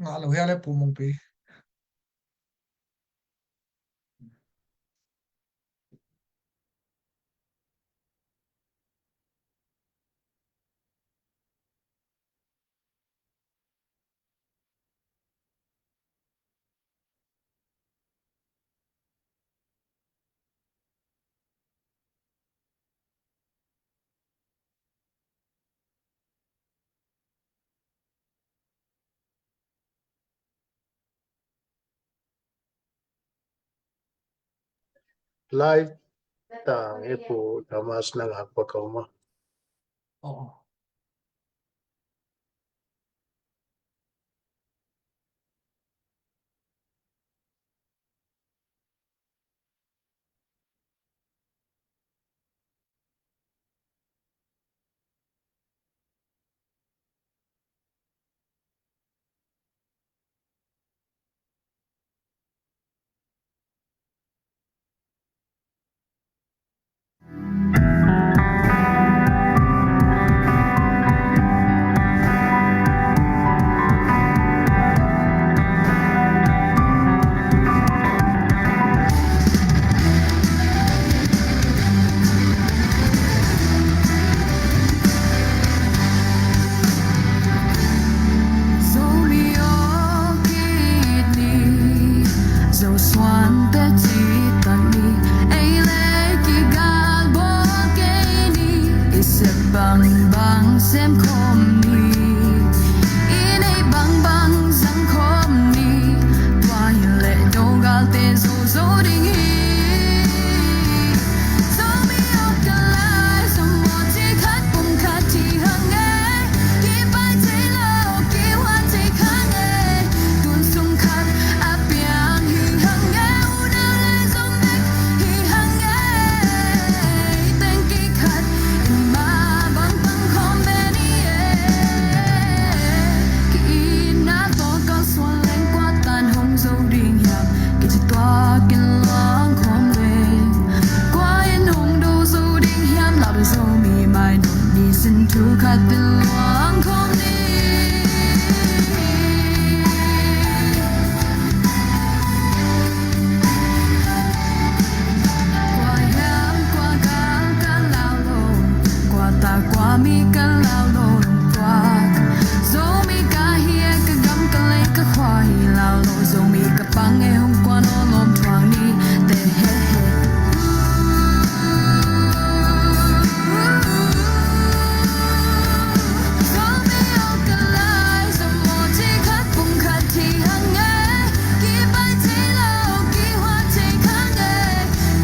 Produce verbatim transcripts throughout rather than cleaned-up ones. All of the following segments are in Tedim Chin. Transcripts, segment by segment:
Ngah lo hia le Pu Mungpi. Live tang e Pu Thomas, na ngak pah ka um a. Oh. Zomi aw ki-it ni, Zosuante citak ni, ei le kigalbawl kei ni, i sep bangbang sem khawm ni, i neih bangbang zang khawm ni, tua hi leh Dogalte zo zo ding hi. Zomi aw ka lai, Zomi aw ci khat pum khat hi hang e, kipai thei lo, kihuat thei khan e, tun sung khat a piang hi hang e, unau lai zom bek hi hang e, teng kikhat in mah bang pang khawm ve ni e. Ki-itna tawh kalsuan leng kua tan hong zo ding hiam? Kici tuak in luang khawm leng kua in hong do zo ding hiam? Laudo Zomi mai dong ni, sin thu khat in luang khawm ni. Kua hiam kua gal ka lau lo, kua ta kua mi ka lau lo, lungtuak. Zomi ka hi e, ka gam ka lei ka khua hi lau lo, Zomi ka pang e, hong kuan aw lawm thuak ni, te he he. Zomi aw ka lai, Zomi aw ci khat pum khat hi hang e, kipai thei lo, kihuat thei khan e,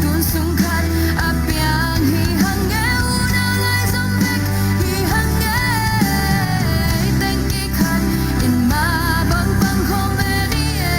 tun sung khat a piang hi hang e, unau lai zom bek hi hang e, teng kikhat in mah bang pang khawm ve ni e.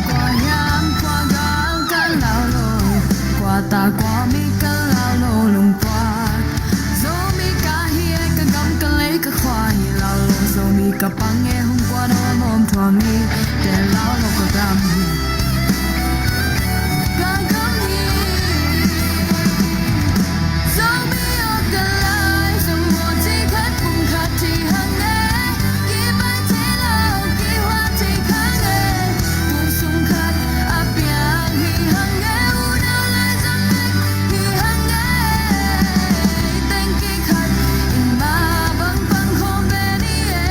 Kua hiam kua gal ka lau lo, kua ta kua mi ka lau lo, lungtuak. Zomi ka hi e, ka gam ka lei ka khua hi lau lo, Zomi ka pang e, hong kuan aw lawm thuak ni, te lau lo, ka gam hi. Ka gam hi. Zomi aw ka lai, Zomi aw ci khat pum khat hi hang e, kipai thei lo, kihuat thei khan e, tun sung khat a piang hi hang e, unau lai zom bek hi hang e, teng kikhat in mah bang pang khawm ve ni e.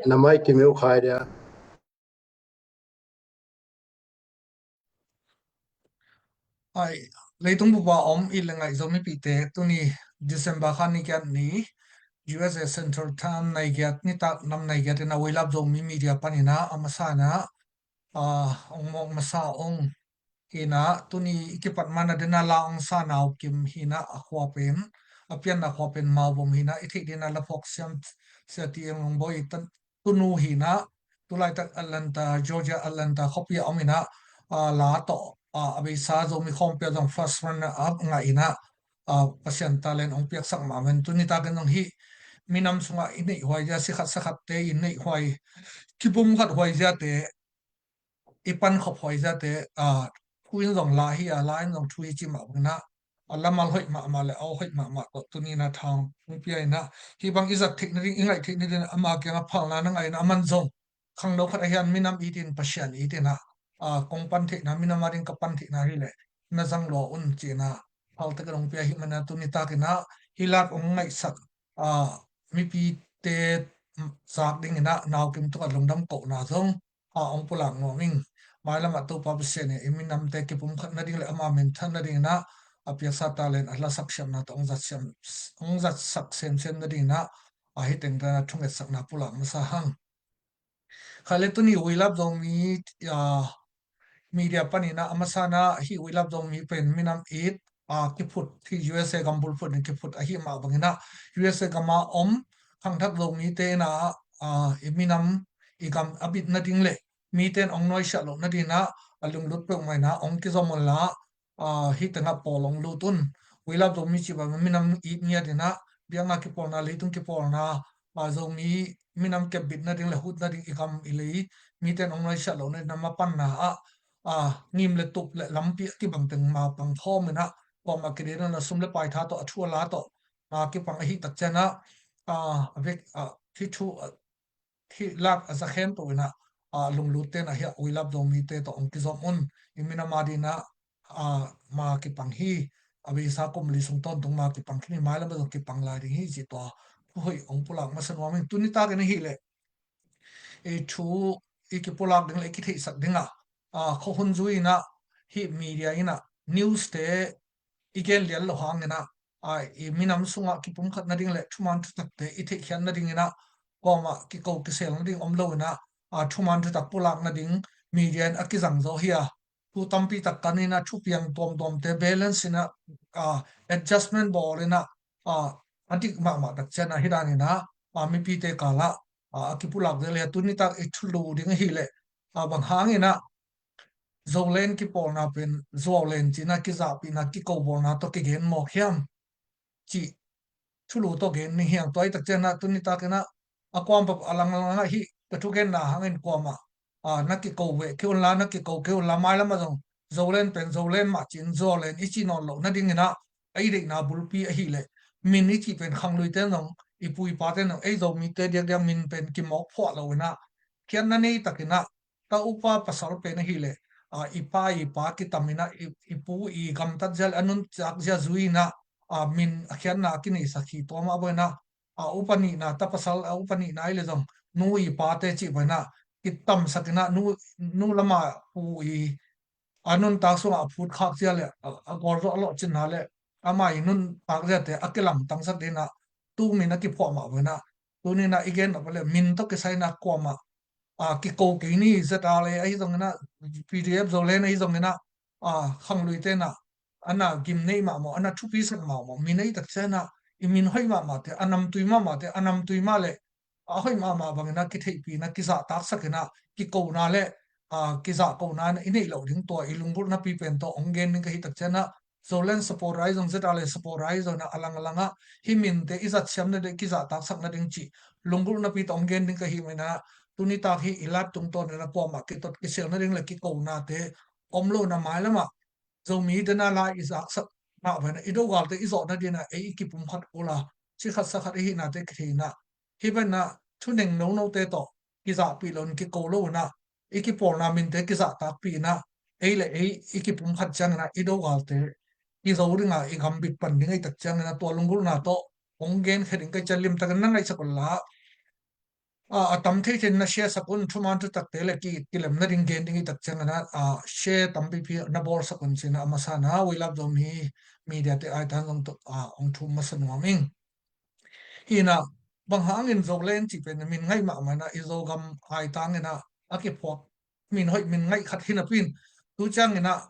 Na mai kimeu khai dia. Ai, leitung bupa om i le ngaih Zomi pite, tuni December kha ni giat ni, U S A Central Time nai giat nitak nam nai giat ina We Love Zomi Media panina a masa ina, a, ong mawk masa ong hina, tuni i kipat mana dena la ong sa Nau Kim hina, a khua pen, a pianna khua pen Mawbom hina, i theih dena la phawk siam sia ti eng ong boi i tan, tunu hina, tulaitak Atlanta, Georgia Atlanta khuapi a om ina, a, la tawh, a, a beisa Zomi khawmpi a zong first runner up ngah ina, a, Pasian talent ong piaksak mah ven. Tuni takin zong hih minam sungah i neih huai zia, sikhat sakhatte i neih huai, kipumkhat huai ziate, i pankhop huai ziate, a, thu in zong la hi a, la in zong thu hi ci mah bangina, a lamal hoih mahmah le au hoih mahmah tawh tuni na thang hong pia ina, hih bang i zat theih nading, i ngaih theih nading, ama kianga phalna na ngah ina, aman zong khangno khat ahian minam itin Pasian itina, a, kong pan theihna, minam ading ka pan theihna hi leh na zang lua un cina phaltak a dong pia hi mana tuni takina hih lak ong ngaihsak, a, mipite zak dingina Nau Kim tungah lungdam kohna zong, a, ong pulak nuam ing. Mailamah Topa Pasian in i minamte kipumkhat nading le ama minthan nadingina a piaksa talent a lasak siamna tawh ong zat siam, ong zatsak semsem nadingina, a, hih teng dana thungetsakna pulak masa hang. Khaile tuni We Love Zomi, a, Media panina a masana hih We Love Zomi pen minam it, a, kiphut, hih U S A gam bulphut in kiphut ahi mah bangina U S A gama om khangthak Zomite ina, a, i minam i gam a bit nading le mite in ong nuaisiah loh nadingina a lunglut peuhmah ina ong kizom unla, a, hih tengah pawl ong lut un. We Love Zomi cih bang minam it ngiat ina biakna kipawlna, leitung kipawlna, a, Zomi minam kepbit nading le hut nading i gam i lei mite in ong nuaisiah loh nadingina mapanna ah, a, ngim le tup le lampi a kibang teng mapang khawm ina kuamah kidena sum le pai tha tawh a thu a la tawh, a, kipang ahi tak ciana, a, a vek, a, hih thu, a, hih lak a za khempeuh ina, a, lunglutte na hih We Love Zomite tawh ong kizom un. I minam adingina, a, ma kipang hi, a beisa kum li sung tawntung ma kipang khin hi, mailam a zong kipang lai ding hi cih tua thu hoih ong pulak masa nuam ing. Tuni takin ahih leh i thu i kipulak ding le i kitheihsak dingah, a, khuahun zui ina hih media ina news te i gen lian loh hangina, a, i minam sungah kipumkhat nading le thuman thutakte i theihkhiat nadingina kuamah kiko kisel nading om lo ina, a, thuman thutak pulak nading media in a kizang zaw hi a, thu tampi tak kan ina thupiang tuamtuamte balance ina, a, adjustment bawl ina, a, a dik mahmah tak ciana hih dan ina, a, mipite kalah, a, a kipulak zel hi a. Tuni tak i thulu ding ahih leh, a, bang hangina Zoland kipawlna pen Zuauland cina kizahpihna kikobawlna tawh kigen mawk hiam cih thulu tawh gen ni hiang. Tua i tak ciana tuni takina a kuam pap a langlang ahih ka thugenna hangin kuamah, a, na kiko ve kei unla, na kiko kei unla, mailam a zong Zoland pen Zoland mah cin Zuauland i cih nawn loh nadingina a i deihna bulpi ahih leh min i cih pen khangluite zong i pu i pate zong ei Zomite diakdiak min pen kimawk phuah lo ina khiatna nei takina ka upa pasal pen ahih leh, a, i pa i pa kitam ina i, i pu i gamtat zia le a nuntak zia zui ina, a, min a khiatna a kineisak hi tua mah bangina, a, upa nihna ta pasal, a, upa nihna i le zong nu i pate cih bangina kitamsak ina nu, nu lama pu i a nuntak sungah a phut khak zia le a, a gualzawh a lawhcinna le ama i nuntak ziate a kilamtangsak dingina tu min a kiphuah mah bangina tunina i gen nop le min tawh kisaina kuamah, a, kiko kei ni Z R A ahi zongina, P D F Zoland ahi zongina, a, khangluite na ana gim nei mahmah, ana thupisak mahmah, min ei tak ciana i min hoih mahmahte, a namtui mahmahte, a namtui mah le a hoih mahmah bangina kitheihpihna, kizahtaksak ina kikona le, a, kizahkona i neih loh ding tua i lunggulhnapi pen tawh ong gen ding ka hi tak ciana Zoland supporter ahi zong Z R A supporter ahi zongina a lang a langah hih minte i zatsiam nading, kizahtaksak nading cih lunggulhnapi tawh ong gen ding ka hi maina tuni tak hi i live tungtawn ina kuamah kitot kisel nading le kikonate om lo ina mailamah Zomi dena lai i zaksak mah bangina i dogalte i zawh nadingina ei i kipumkhat ula sikhat sakhat i hihnate kithei ina hih bangina thuneng nonote tawh kizahpih lo in kiko lo ina i kipawlna minte kizahtakpih ina ei le ei i kipumkhat ciangina i dogalte i zo dinga i gambit pan ding ei tak ciangina tua lunggulhna tawh ong gen khe ding ka hi cian limtakin na ngaihsak unla a, a tam thei thei na share sak un, thuman thutakte le ki, kilem nading gen ding i tak ciangin a, a, share tampipi na bawlsak un cina a masa na We Love Zomi Media te ai tan zong tuk a, ong thum masa nuam ing. Hina, bang hangin Zoland ci pen min ngaih mahmah na i Zogam ai tangin a, a kiphuak min hoih min ngaih khat hina pin. Tu ciangin a,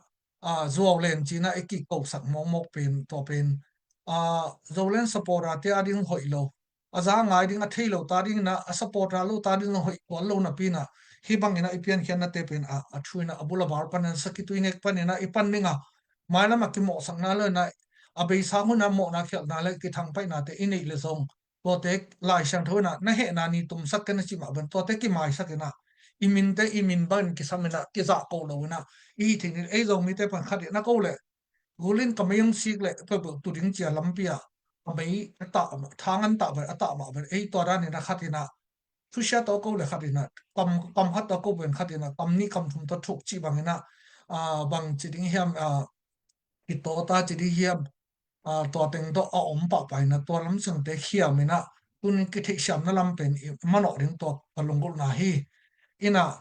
a, Zuaulen cina i kikosak mawkmawk pen, tua pen, a, Zoland supporter te a ding hoih lo. A za ngai ding a thei lo ta dingin a, a supporter lo ta ding hoih kual lo na pin a. Hi bangin a i piankhiatna te pen a, a thuin a, a bul a bar panin a sakitui nek panin a i pan ding a. Mailam a kimawhsakna lo na a beisa hun a mawhna khialhna le kithangpaihna te i neih le zong. Tuate Lai Siangtho in a na hehna ni tumsak ken a ci mah bang. Tuate kimaisak in a. I minte i min bangin kisam in a kizah ko lo in a. I hi thei ni ei Zomite pan khat in a ko le. Gulin ka mei hong sik le peuhpeuh tu ding cia lampi a. Ka mei a tah, thang an tah bang, a tah mah bang. Ei tua dan in a khat in a. Thusia tawh ko le khat in a. Kam, kam khat tawh ko bang khat in a. Kam nih kam thum tawh thuk ci bangin a. A, bang ci ding hiam, a, kitaw ta ci ding hiam. A, tua teng tawh a om pahpah in a. Tua lam sungte khiam in a. Tunin kitheihsiamna lam pen i manawh ding tua ka lunggulhna hi. In a,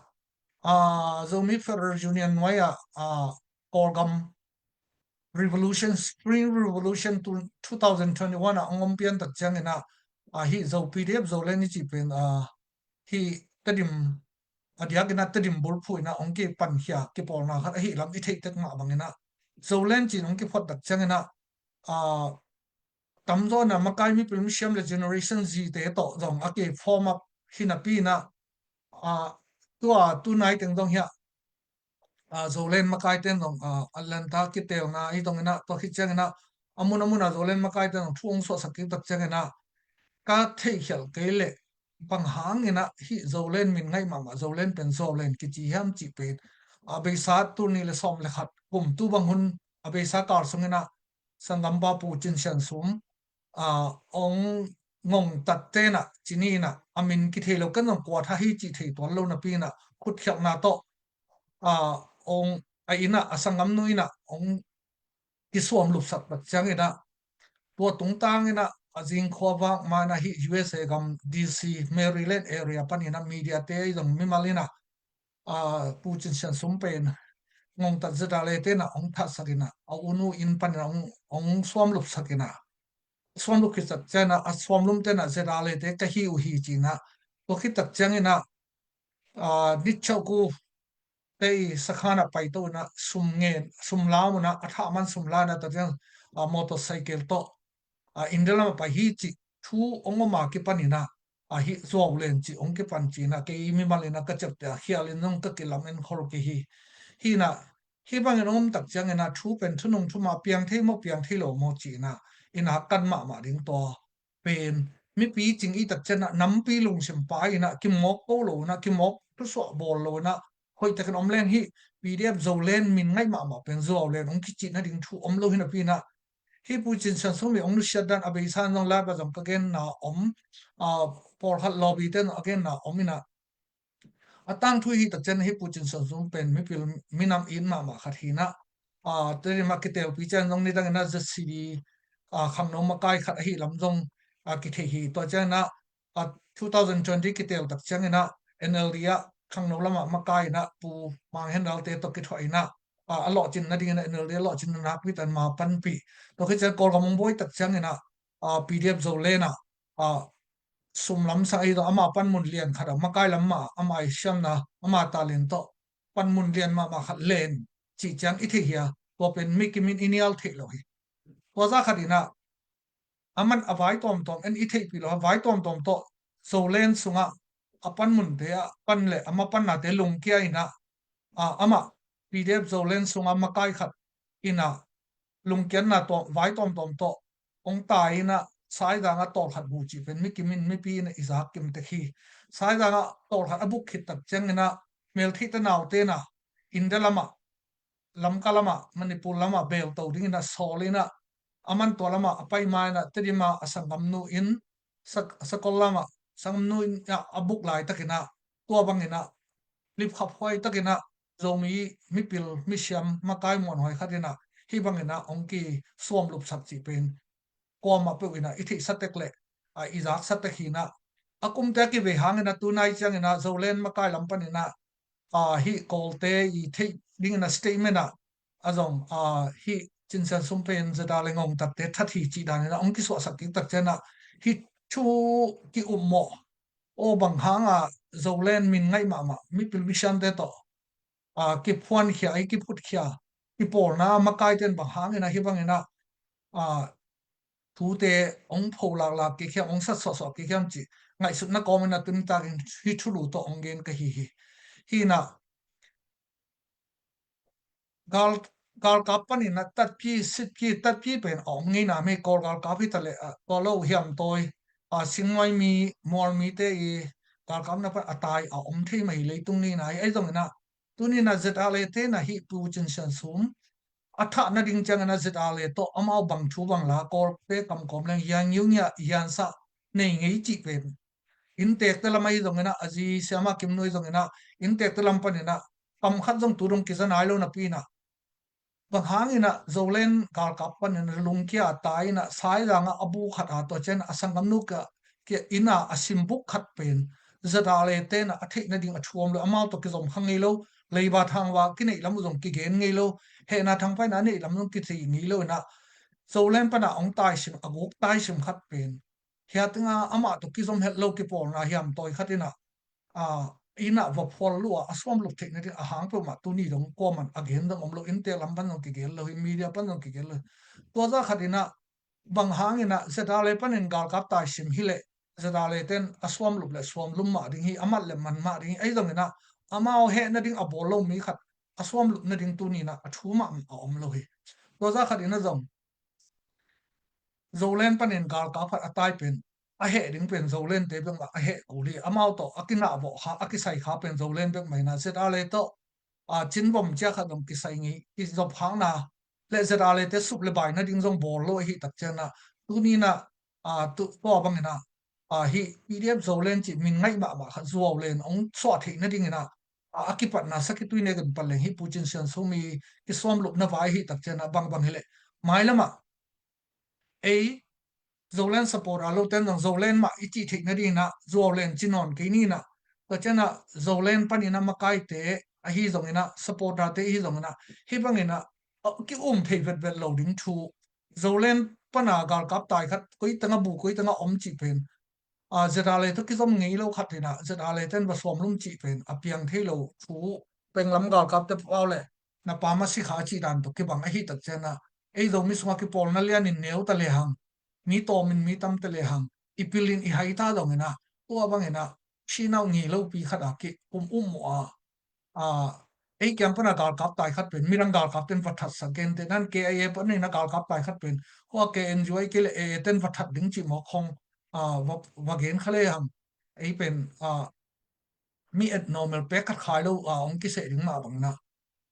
a, Zomi Federal Union nuai a, a, Kawlgam Revolution, Spring Revolution two, two thousand twenty-one a ong om pian tak ciangin a, a, hi Zo P D F Zoland i ci pen, a, hi Tedim, a diakin a Tedim bulphuh in a ong kipankhia kipawlna khat ahi lam i theih tek mah bangin a, Zoland cin ong kiphuat tak ciangin a, a, tamzaw in a makai mipil misiam le Generation Z te tawh zong a kiform up hinapi in a, a, tua tunai teng zong hi a, a, Zoland makai ten zong, a, Atlanta kitelna hi zong in a, tua khit ciangin a, a mun a mun a Zoland makai ten zong thu ong suahsak kik tak ciangin a, ka theihkhialh kei le bang hangin a hi Zoland min ngaih mahmah Zoland pen Zoland kici hiam cih pen, a, beisa tul nih le sawm le khat kum tu bang hun a beisa kal sungin a sanggampa Pu Cin Sian Sum, a, ong ngongtat ten a cini in a, a min kithei lo ken zong kua tha hi cih thei tuan lo napi in a, khutkhialhna tawh, a, ong a in a, a sanggamnu in a ong kisuam lupsak tak ciangin a, tua tungtang in a, a zingkhua vak ma in a hi U S A gam D C Maryland area panin a media te zong mimal in a, a, Pu Cin Sian Sum pen ngongtat zeta le ten a ong thatsak in a, a unu inn panin a ong, ong suam lupsak in a, suam lup khit tak ciangin a, a suam lum ten a zeta le te ka hi uh hi ci in a, tua khit tak ciangin a, a, nitchauku te i sakhan a paito in a sum ngen, sum lam un a, a thah man sum la in a, tua ciang, a, motorcycle tawh, a, India lam a pai hi cih thu ong om a kipan in a, a, hi Zuaulen cih ong kipan ci in a, kei mimal in a ka ciapteh a khial in zong ka kilamen khol kei hi. Hi in a, hi bangin ong om tak ciangin a thu pen thunung thu mah piang thei maw piang thei lo maw ci in a, i nak kan mahmah ding tua pen mipi cing i tak ciang a nampi lungsim pai in a kimawk ko lo in a kimawk thusuah bawl lo in a hoih takin om leng hi P D F Zoland min ngaih mahmah pen Zuaulen ong kicihna ding thu om lo hi napi in a hi Pu Cin Sian Sum i ong nusiat dan a beisa in zong live a zong ka genna om, a, pawlkhat lobby te in a genna om in a a tangthu hi tak ciang hi Pu Cin Sian Sum pen mipil minam it mahmah khat hi in a, a, Tedim a kitelpi ciang zong nidang in a Z C D, a, khangno makai khat ahi lam zong, a, kithei hi. Tua ciang in a, a, two thousand twenty kitel tak ciang in a N L D a khangno lam a makai in a Pu Mang Hen Dal te tawh kithuah in a, a, a lawhcin nading in a N L D a lawhcin na nakpi tan ma panpih. Tua khit ciang Kawlgam ong buai tak ciang in a, a, P D F Zoland a, a, sum lam sang ahi zong ama panmun lian khat a makai lam mah ama i siamna ama talent tawh panmun lian mahmah khat len cih ciang i theih hi a, tua pen mi kimin i nial theih lo hi. Tua za khat in a aman a vai tuamtuam en i theihpih lo a vai tuamtuam tawh Zoland sungah a panmunte ah pan le ama pannate lungkia in a, a, amah P D F Zoland sungah makai khat in a lungkiatna tawh vai tuamtuam tawh ong tai in a Saizang a tawlkhat bu cih pen mi kimin mipi in a i zak kim tek hi. Saizang a tawlkhat a buk khit tak ciang in a meltheihte naute in a India lam a Lamka lam a Manipur lam a belto ding in a sawl in a aman tua lam a a pai ma in a Tedim a a sanggamnu in sak-, sakol lam a sanggamnu in a a buk laitak in a tua bang in a lipkhaphuai tak in a Zomi mipil misiam makai muanhuai khat in a hi bang in a ong kisuam lupsak cih pen kuamah peuh in a i theihsa tek le, a, i zaksa tek hi in a a kumte a kivei hangin a tunai ciangin a Zoland makai lam panin a, a, hih Kawlte i theih dingin a statement ah a zong, a, hih Cin Sian Sum pen ZRA le ngongtatte that hi cih danin a hong kisuahsak kik tak ciangin a hih thu ki-upmawh, aw bang hanga Zoland min ngaih mahmah mipil bisiante tawh, a, kiphuankhia, i kiphutkhia, kipawlna makaite in bang hangin a hih bangin a, a, thute hong pho laklak kik hiam, hong sat suahsuah kik hiam cih ngaihsutna kawmin a tuni takin hih thulu tawh hong gen ka hi hi. Hih in a gal, galkap panin a tatpi, sitpi, tatpi pen a om ngei nam hi. Kawl galkap hi ta leh, a, tua lo hiam tawi, a, Singnuai mi, Mual mite i galkapna pan a tai a om thei mah hi leitung ni na hi. Ahi zongin a tuni in a ZRA te in a hih Pu Cin Sian Sum a thah nading ciangin a ZRA tawh amau bang thu bang la Kawlte kamkawm leng hian ngiu ngiah hian sah nei ngei cih pen inntekte lam ahi zongin a, a zi Siama Kimnu ahi zongin a, inntekte lam panin a kam khat zong tu dong kiza nai lo napi in a, bang hangin a Zoland galkap panin a lungkia a tai in a saizang a a bu khat a tua ciang a sanggamnu ka kia inn a a simbuk khat pen ZRA te in a a theih nading a thu om lo, amau tawh kizom kha ngei lo, leiba thangva kineih lam uh zong kigen ngei lo, hehna thangpaihna a neih lam zong kithei ngei lo in a Zoland pan a hong taisim, a guk taisim khat pen hia teng a amah tawh kizom het lo kipawlna hiam tawi khat in a, a, inn ah va phual lua a suamlup theih nading a hang peuhmah tuni dong kuaman a gen dong om lo, inntek lam pan zong kigen lo hi, media pan zong kigen lo hi. Tua zah khat in a bang hangin a ZRA panin galkap taisim hi leh ZRA ten a suamlup le suamlum mah ding hi, a mat le man mah ding hi. Ahi zongin a amau heh nading a bawl lo mi khat a suamlup nading tuni in a a thu mahmah a om lo hi. Tua zah khat in a zong Zoland panin galkap khat a tai pen a heh ding pen Zolante bek mah a heh kul hi. Amau tawh a kinahvawh kha, a kisai kha pen Zoland bek mah in a ZRA tawh, a, cinvom cia khat zong kisai ngei, kizop khakna le ZRA te sup le bai nading zong bawl lo ahi tak ciangin a tuni in a, a, tu, tua bangin a, a, hih PDF Zoland cih min ngaih mahmah khat zuau len hong suah theih nadingin a, a, a kipatna sakitui nek in pan leng hih Pu Cin Sian Sum i kisuamlupna vai ahi tak ciangin a bangbang hi leh mailam ah ei Zoland supporter lo ten zong Zoland mah i cih theih nadingin a zuau len ci nawn kei ni in a, tua ciang a Zoland panin a makaite ahi zongin a supporter te ahi zongin a hih bangin a, a, ki-um thei vetvet lo ding thu, Zoland pan a galkap tai khat koi teng a bu koi teng a om cih pen, a, ZRA tawh kizom ngei lo khat in a ZRA ten va suamlum cih pen a piang thei lo thu, penglam galkapte pau le na pa ma si kha cih dan tawh kibang ahi tak ciang a, ei Zomi sungah kipawlna lianin neu ta lehang, mi tawmin mi tam ta lehang, i pilin i hai ta dongin a, tua bangin a, sinau ngei lopi khat a ki-um um uh a, a, ei kiang pan a galkap tai khat pen, midang galkap ten va thatsak gentehna in KIA panin a galkap tai khat pen, hua KNU ai kei le AA ten va that ding cih mawk khong, a, va, va gen kha lehang, ei pen, a, mi et normal pek khat khai lo, a, hong kiseh ding mah bang in a.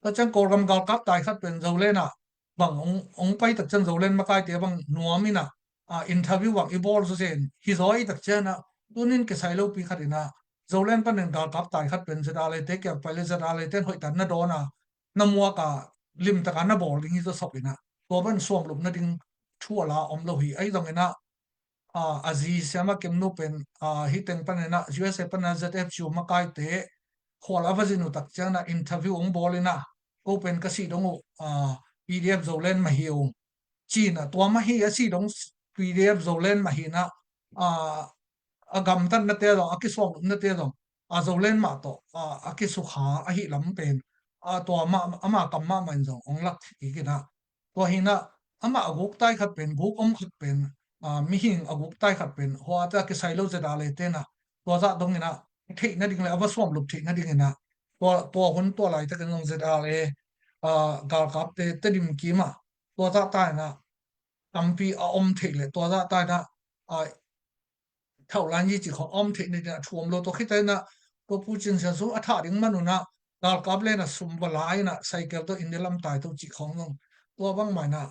Tua ciang Kawlgam galkap tai khat pen Zoland ah bang hong, hong pai tak ciang Zoland makaite bang nuam in a, a, interview bang i bawl zawzen hi zaw i tak ciang a, tunin kisai lopi khat in a, Zoland panin galkap tai khat pen ZRA te kiang pai le ZRA ten hoihtak na dawn a, na muak a, limtak a na bawl ding hi zaw sop in a, tua bang suamlup nading thu a la om lo hi. Ahi zongin a, a, a zi Siama Kemnu pen, a, hih teng panin a, USA pan a ZFU makaite khual a va zin uh tak ciang a interview hong bawl in a, ko pen ka si dong uh, a, PDF Zoland mah hi ung, ci in a, tua mah hi a si dong, PDF Zoland mah hi in a, a, a gamtatnate zong, a kisuamlupnate zong, a, Zoland mah tawh, a, a kisukha ahi lam pen, a, tua mah, amah kam mahmah in zong hong lak kik in a, tua hi in a, amah a guk tai khat pen, guk om khat pen, a, mihing a guk tai khat pen, hua te a kisai lo ZRA te in a, tua zah dongin a, theih nading le a va suamlup theih nadingin a, tua, tua hun tua laitakin zong ZRA, a, galkapte Tedim kim ah, tua zah ta in a, tampi a om theih le, tua zah ta in a, a, thauh lai ni cih khong a om theih nading a thu om lo. Tua khit in a, tua Pu Cin Sian Sum a thah ding man un a, galkap len a sum va la in a, cycle tawh India lam tai to cih khong zong, tua bangmah in a,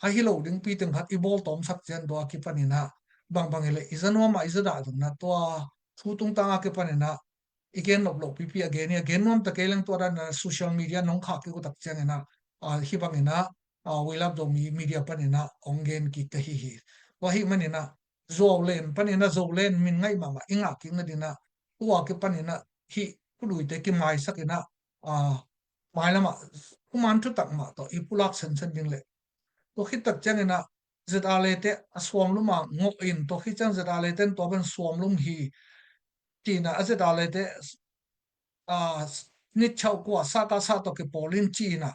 a hi lo dingpi teng khat i bawl tawmsak ciang tua a kipan in a, bangbang hi leh i za nuam a i za dah zong in a, tua thu tungtang a kipan in a, i gen nop loh pipi a gen hi a, gen nuam ta kei leng tua dan a social media nong khah kik uh tak ciangin a, a, hih bangin a, a, We Love Zomi media panin a hong gen kik ka hi hi. Tua hih manin a, Zuau len panin a Zolen min ngaih mahmah i ngah kik nading a, tua kipanin a hih khuluite kimaisakin a, a, mailam ah thuman thutak mah tawh i pulak sensen ding le, tua khit tak ciangin a ZRA te a suamlum a ngawh in, tua khit ciang ZRA te in tua ban suamlum hi, ci-in a ZRA te a, ni chauh kua sa ka sa tawh kipawl in ci-in a,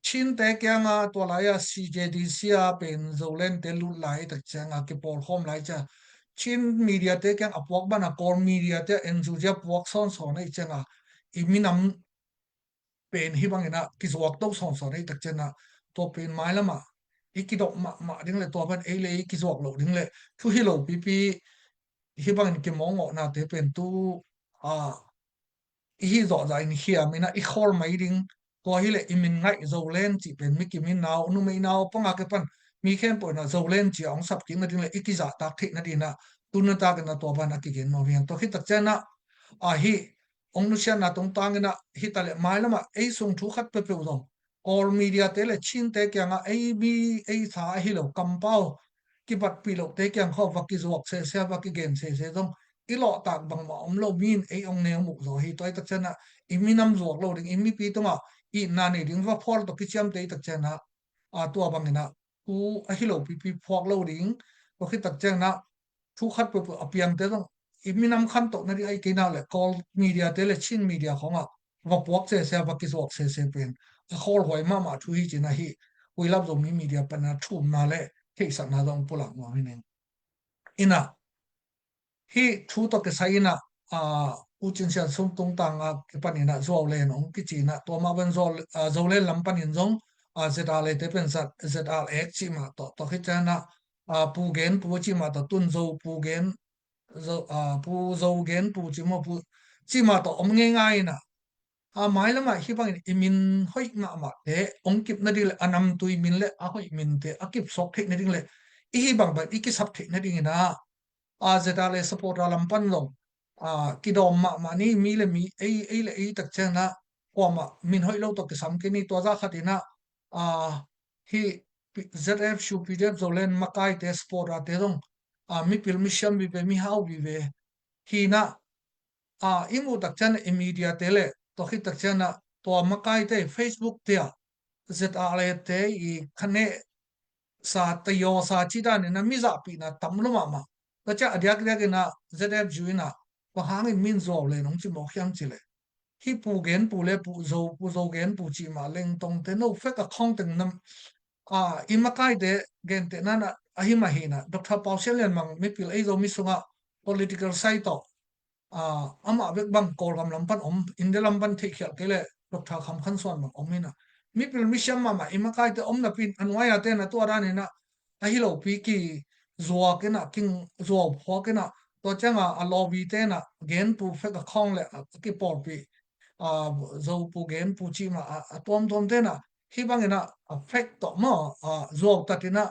Chinte kiang a tua lai a CJDC a pen Zolente lut lai tak ciang a kipawl khawm lai ciang, Chin media te kiang a puak ban a Kawl media te a NUG a puak sawnsawn ahih ciang a, i minam pen hih bangin a kizuak to sawnsawn ahih tak ciang a, tua pen mailam ah i kidop mahmah ding le tua ban ei le ei kizuak loh ding le thu hi lo pipi hih bangin kimawngawhnate pen tu, a, i hih zawhzah in hiam in a i khawl mai ding. Tua hi le i min ngaih Zolen cih pen mi kimin nau, numei nau panga kipan mi khempeuh in a Zolen ci a hong sap kik nading le i kizahtak theih nading a, tu nitakin a tua ban a kigen nuam hi hang. Tua khit tak ciang a, a hih hong nusiatna tungtangin a hita le mailam ah ei sung thu khat peuhpeuh zong Kawl media te le Chinte kiang a ei mi ei sa ahi lo kampau kibatpih lohte kiang khaw va kizuak sese, va kigen sese zong i lawhtak bangmah om lo, mi in ei hong neu muh zaw hi. Tua ahih tak ciang a i minam zuak lo ding, i mipi tungah itna nei ding va phual tawh kiciamteh ahih tak ciang a, a, tua bangin a thu ahi lo pipi phuak lo ding. Tua khit tak ciang a thu khat peuhpeuh a piangte zong i minam khantoh nading ahih kei na le Kawl media te le Chin media khawng ah va puak sese, va kizuak sese pen a khawlhuai mahmah thu hi ci-in a hih Kuilap Zomi Media panin a thumna le theihsakna zong pulak nuam hi ning. In a hih thu tawh kisai in a, a, U Cin Sian Sum tungtang a kipanin a Zuau Len hong kici in a, tua mah ban Zuau, a, Zolen lam panin zong, a, ZRA te pen ZRA cih mah tawh, tua khit ciang a, a, Pu Gen Pu cih mah tawh, tun Zo Pu Gen, Zo, a, Pu Zo Gen Pu cih maw, Pu cih mah tawh om ngeingai in a, a, mailam ah hih bangin i min hoih mahmahte hong kip nading le a namtui min le a hoih minte a kipsuak theih nading le i hih bang bang i kisap theih nadingin a, a, ZRA supporter lam pan zong, a, kidawm mahmah ni, mi le mi, ei, ei le ei tak ciang a kuamah min hoih lo tawh kisam kei ni. Tua zah khat in a, a, hih P-, ZFU PDF Zolen makaite supporter te zong, a, mipil misiam vive, mihau vive hi in a, a, i muh tak ciang a i media te le tua khit tak ciang a tua makaite Facebook te ah ZRA te i khaneh sa, tayaw sa cih danin a mizahpihna tam lua mahmah. Tua ciang a diakdiakin a ZFU in a bang hangin min Zuau Len hong ci mawk hiam cih le, hih Pu Gen Pu le Pu Zo, Pu Zo Gen Pu cih mah, Lengtongte, no fek a khawng teng nam, a, i makaite gentehna in a, ahi mah hi in a, Doctor Pau Sian Lian Mang mipil ei Zomi sungah political side tawh, a, amah bek bang Kawlgam lam pan om, India lam pan theihkhialh kei le Doctor Kham Khan Suan bang om hi in a, mipil misiam mahmah i makaite om napi in a nuai-a te in a tua danin a ahi lopi kizuak in a, kizuau phuak in a, tua ciang a a lawvite in a Gen Pu fek a khawng le a kipawlpih, a, Zo Pu Gen Pu cih mah a, a tuamtuamte in a hih bangin a, a fek tawh maw, a, zuautat in a,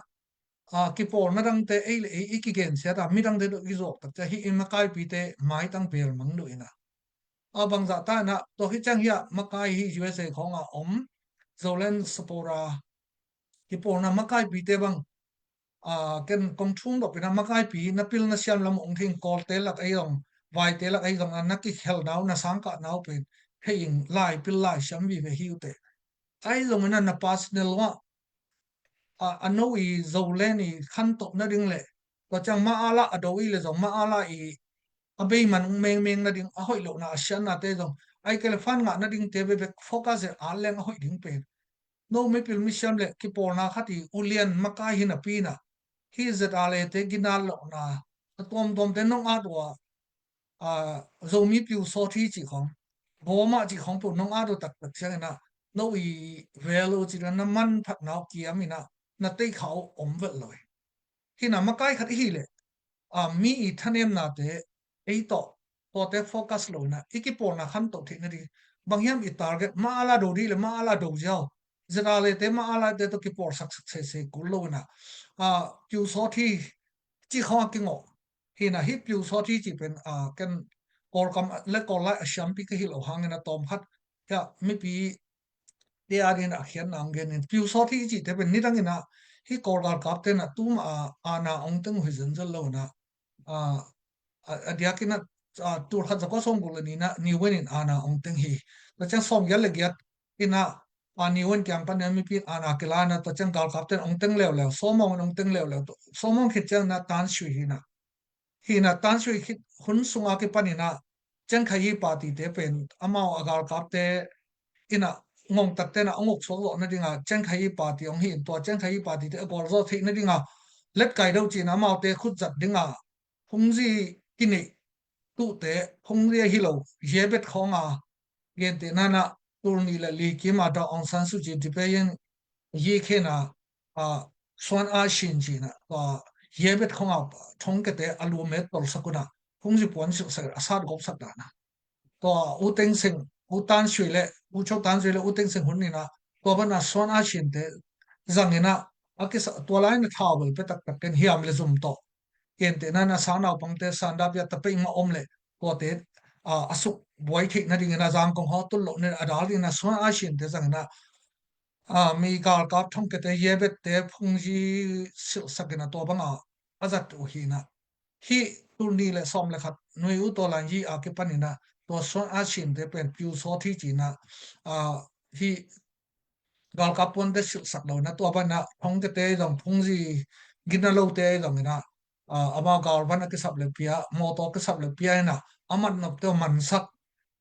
a, kipawlna dangte ei le ei i kigensiat a, midangte tawh i kizuak tak ciang hih i makaipite maitang bel mang duh in a, a, bangzah ta in a, tua khit ciang hih a makai hih USA khawng a om Zolen supporter, kipawlna makaipite bang, a, ken kong thum dop in a, makaipi na pil na siam lam ong thing, Kawlte lak ahi zong, Vaite lak ahi zong a na kikhelna uh, na sangkahna uh pen thei ing, lai pil lai siam vive hi uh teh. Ahi zongin a na personal uh ah, a, a no i Zolen i khantoh nading le, tua ciang ma a lah a do i le zong ma a lah i a beiman ung mengmeng nading, a hoih lohna a siatnate zong, ahih kei le fan ngah nadingte bekbek focus e a leng a hoih ding pen. No mipil misiam le kipawlna khat i ulian makai hi napi in a, hih ZRA te ginat lohna a tuamtuamte nong at uh a, a, Zomi piu sawt hi cih khawng, bawmah cih khawng peuh nong at uh taktak ciangin a, no i vel uh cih na manphatna uh kiam in a, na teikha uh om velh lo hi. Hi in a makai khat i hih leh, a, mi i thanemnate ei tawh tuate focus lo in a, i kipawlna khantoh theih nading, bang hiam i target, ma a lah do dih le ma a lah do ziau, ZRA te ma a lah te tawh kipawlsak sak sese kul lo in a, a, piu sawt hi cih khawng a kingawh. Hi in a hih piu sawt hi cih pen, a, ken Kawlkam le Kawl lai a siampi ka hi lo hangin a tawm khat hia mipi te a dingin a khiatna hong gen in, piu sawt hi cihte pen nidangin a Hih Kawl galkap te na tuma a, a na ong teng uh hi zenzel lo na, a, a, a diakin a, a, tul khat zakua sawmguk le ni na, ni wen in a na ong teng hi. Tua ciang sawmgiat le giat ina, a, ni wen kiang pan ina mipi in a na kila na, tua ciang galkap ten ong teng leuleu, sawmong in ong teng leuleu, sawmong khit ciang na tan sui hi na. Hi na tan sui khit hun sunga kipan ina, Chiang Kai-i party te pen amau a galkapte ina ngongtak tena a nguk suak zawh nadinga Chiang Kai-i party ong hi in, tua Chiang Kai-i party te a gualzawh theih nadinga letkai deuh cina amaute khut zat dinga phungzi kineih tuhte, phungzi ahi lo, yebet khawnga gente nana tul nih le li kima Daw Aung San Suu Kyi dipeyin yi khena, a, suan a sin cina, a, yebet khawnga thongkete a lu met tolsak una phungzi puan silhsak a sat gawpsak dana. Tua U Thein Sein, U Than Shwe le, U Cho Than Shwe le U Thein Sein hun nina, tua bana suan a sinte zangina a kisa, tua laina thau bel pe taktak ken hiam le zum tawh. Kente nana sang naupangte sandap ya tapei ma om le, tuate, a, a suk buai theih nadingina zangkong haw tul loh nina a dal dingina suan a sinte zangina, a, mi galkap thongkete yebette phungzi silhsakina tua banga a zat uh hina. Hih tul nih le sawm le khat nui u tua lan yi a kipanina tua suan a sinte pen piu sawt hi cina, a, hih galkap puante silhsak lo na tua bana thongkete zong phungzi gina lote zongina, a, amau galvan a kisap le pia, mawtaw kisap le pia ina a mat nopte mansak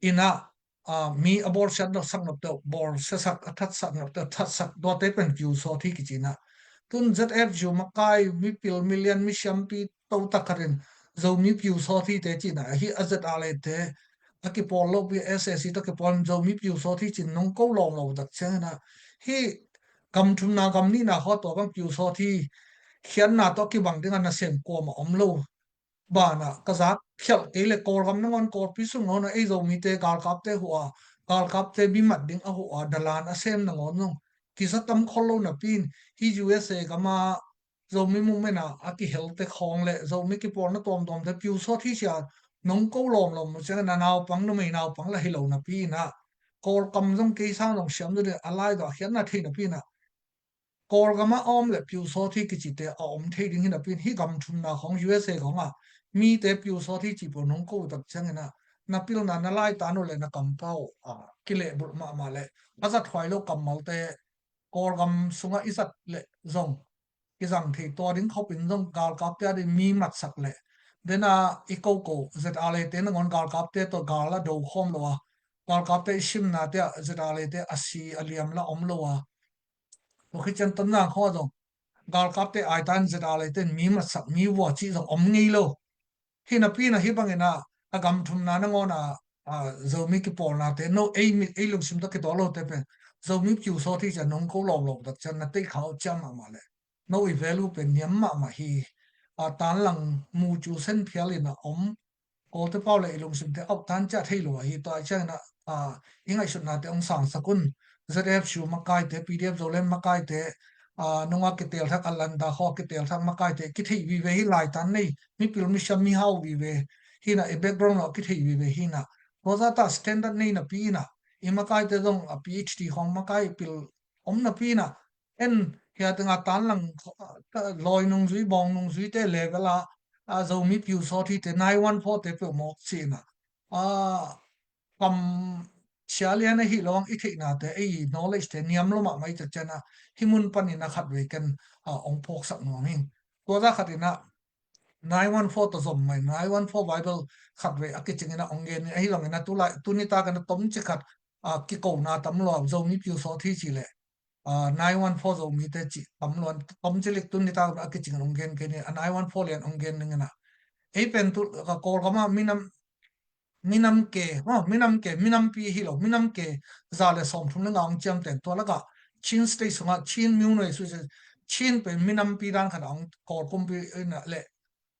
ina, a, mi a bawlsiat lo sak nopte bawlsiasak, a thatsak nopte thatsak, tuate pen piu sawt hi kicina. Tun Z F U makai mipil milian misiampi totak khatin Zomi piu sawt hite cina, hi a Z R A te a kipawl lopi S A C tawh kipawl in Zomi piu sawt hi cin nong ko lawm lo tak ciangina, hi gam thumna gam nihna khaw tua bang piu sawt hi khiatna tawh kibang dinga nasem kuama om lo. Bana ka zak khialh kei le Kawlgam nangawn Kawlpi sung nangawn ei Zomite galkapte huh a, galkapte bimat ding a huh a, dalan a sem nangawn zong kisa tam khol lo napi in hi U S A gama Zomi movement a a kihelte khawng le Zomi kipawlna tuamtuamte piu sawt hi sia nong ko lawmlawm uh ciangin a naupang numei naupang la hi lo napi ina Kawlkam zong kei sang zong siam ding a lai zah khiatna thei napi ina Kawlgam a awm le piu sawt hi kicite a om thei ding hi napi in hi gam thumna khawng U S A khawng a mite piu sawt hi ci pawh nong ko uh tak ciangina na pilna na laitan uh le na kampau a kilehbulh mahmah le a zathuai lo kammalte Kawlgam sungah i zat le zong kizang thei tua ding khopin zong galkapte a ding mi matsak le dena i koko Z R A te nangawn galkapte tawh gal a do khawm lo a, galkapte i simnate ah Z R A te a si a liam la om lo a, tua khit cian Tonzang khaw zong galkapte aitan Z R A ten mi matsak mi vua cih zong om ngei lo. Hi napi ina hi bangina a gam thumna nangawn a, a, Zomi kipawlnate no ei mit ei lungsim tawh kituak lote pen Zomi piu sawt hi cian nong ko lawmlawm tak cian na teih kha uh ciam mahmah le no i value pen niam mahmah hi. A, tanlang mu cu sen phial ina om Kawlte pau le i lungsimte auh tan ciah thei lo ahi tua ciangina, a, i ngaihsutnate hong sangsak un. Z F U makaite, P D F Zoland makaite, a, nunga kitelthak a landa khaw kitelthak makaite kithei vive hi laitan nei mipil misiam mihau vive hina i background lo kithei vive hina tua zata standard nei napi ina i makaite zong a P H D khawng makai pil om napi ina en hia tenga tanlang lawi nungzui bawng nungzuite level a, a, Zomi piu sawt hite nine one four te peuh mawk cina, a, kam sia lian ahi lo ang i theihnate ei knowledge te niam lo mahmah i ciat ciana hi mun panin a khatvei ken, a, ong phawksak nuam hing. Tua za khatina nine one four tawh zom mai nine one four Bible khatvei a kicingina ong gen in ahi zongina tulai tuni takana tomci khat, a, kikona tam lua Zomi piu sawt hi ci le a, nine one four Zomite cih tam luan, tom cilik tun nitak a kicing ong gen kei ni, a, nine one four lian ong gen ning ina. Ei pen tu, a, Kawlgama minam, minam ke, ha, minam ke, minampi hi lo, minam ke za le sawmthum le nga ong ciam ten tua laka Chin State sunga Chin miu noi su Chin pen minampi dan khat ong Kawl kumpi ina le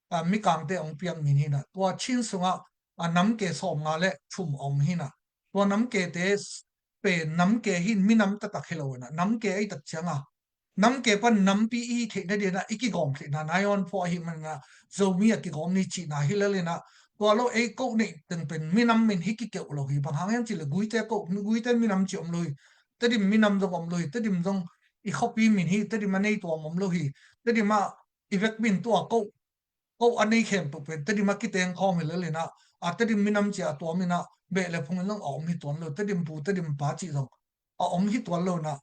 a, mikangte ong piak min hina. Tua Chin sunga, a, namke sawmnga le thum om hina. Tua namkete pen namke hin minam taktak hi lo ina. Namke ei tak cianga. Namke pan nampi i theihna dina i kigawm theihna nine one four ahi manina Zomi a kigawm ni cihna hi lelina. Tua lo ei ko nei teng pen minam min hi kikeuh lo hi bang hang hiam cih le Guite ko, Guite minam ci om lo hi. Tedim minam zong om lo hi. Tedim zong i khuapi min hi, Tedim a nei tuam om lo hi. Tedim a i vekpi in tua ko, ko a nei khempeuh pen Tedim a kiteng khawm hi lel inah, a Tedim minam cia a tuam inah beh le phung in zong a om hi tuan lo, Tedim pu Tedim pa cih zong a om hi tuan lo inah.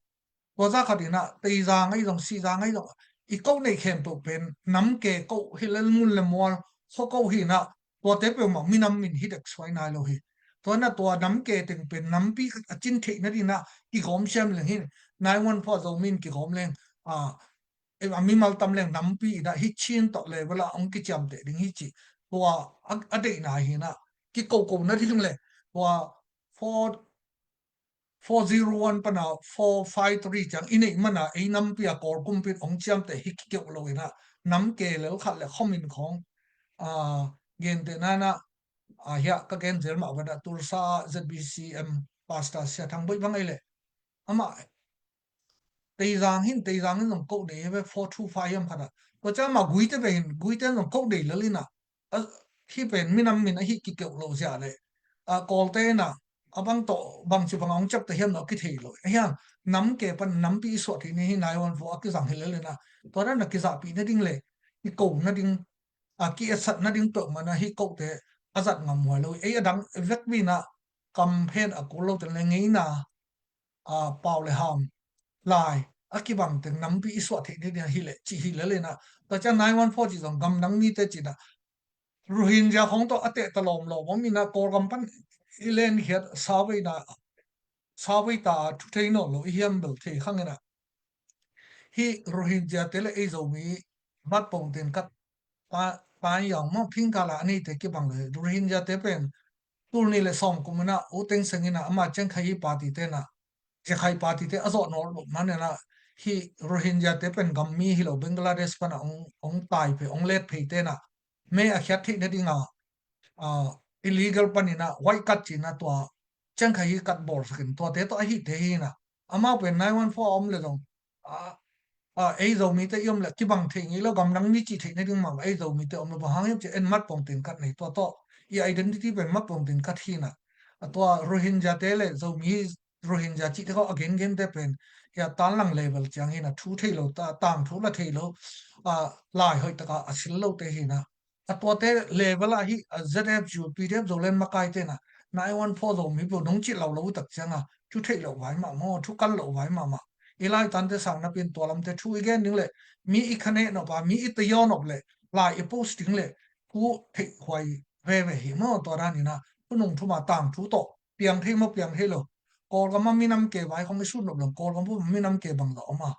Tua za khat inah Teizang ahi zong, Sizang ahi zong, i ko nei khempeuh pen nam ke ko hi lel, ngun le mual khua ko hi inah, tuate peuhmah minam min hi dek suai nai lo hi. Tua inah tua nam ke teng pen nampi a cin theih nading inah kigawm siam leng hi. Nine one four Zomi in kigawm leng, a, a mimal tam leng nampi inah hi Chin tawh level ah hong kiciamteh ding hi cih tua a, a deihna hi inah, kikoko nading le tua four, four zero one pana four five three ciang i neih mana ei nampi a Kawl kumpi in hong ciamteh hi kikeuh lo inah, nam ke lel khat le khuamin khawng, a, gentehna inah, a, hiah ka gen zel mah bana Tulsa Z B C M pastor Sia Thang Boih bang ei leh, amah Teizang hin, Teizang hin zong ko dei ve, four two five hiam khat ah. Tua ciang amah Guite ve hin, Guite zong ko dei lel inah, a, hih pen minam min ahi kikeuh lo zia le, a, Kawlte inah a bang tawh bangci bang a hong ciapteh hiam lo kithei lo. Ahiang nam ke pan nampi i suah theih ni hi, nine one four a kizang hi lel inah, tua dan a kizahpih nading le i ko nading, a, ki-etsat nading peuhmah inah hih kote a zat ngam huai lo. Ei a dang vekpi inah kam phen a kul lo ten le ngeina, a, pau le ham lai a kibang teng nampi i suah theih nading hi leh cih hi lel inah. Tua ciang nine one four cih zong gamdang mite cih inah Rohingya khawng tawh a tehta lawmlawm om inah, Kawlgam pan i lenkhiat sau vei inah, sau vei ta a thu thei nawn lo i hiam bel thei khang inah. Hih Rohingya te le ei Zomi mat pongtin kat pa, pa yang maw, phingkala a neite kibang lo hi. Rohingya te pen tul nih le sawm kum inah U Thein Sein inah ama Chiang Kai-shek party te inah, Chiang Kai party te a zawh nawl lo man inah, hih Rohingya te pen gammi hi lo, Bangladesh pana hong, hong tai phei, hong let phei te inah, me a khiat theih nading a, a, illegal pan inah, white card ci inah tua Chiang Kai-shek card bawlsak in tuate tawh ahite hi inah. Amau pen nine one four a om le zong, a, a, ei Zomite i om le kibang thei ngei lo, gamdang mi cih theih nading mahmah ei Zomite om lo, bang hang hiam cih en mat pongtin kat nei, tua tawh i identity pen mat pongtin kat hi inah. A tua Rohingya te le Zomi Rohingya cihte khawng a gengen te pen, hia tanlang level ciang hi inah, thu thei lo, ta, tangthu la thei lo, a, lai hoih taka a sil lote hi inah. A tuate level ah hih, a, Z F U, P D F Zoland makaite inah, nine one four Zomi peuh nong cih lo lo uh tak ciang a, thu theih loh vai mahmah, thu kan loh vai mahmah. I laitante sang napi in tua lamte thu i gen ding le, mi i khaneh nop a, mi i tayaw nop le, lai i post ding le, thu theih huai veve hi maw, tua dan inah, thu nung thu ma tangthu tawh piang thei maw, piang thei lo. Kawlgam ah minam ke vai khawng i sut nop leng, Kawlgam pum minam ke bangzah om a,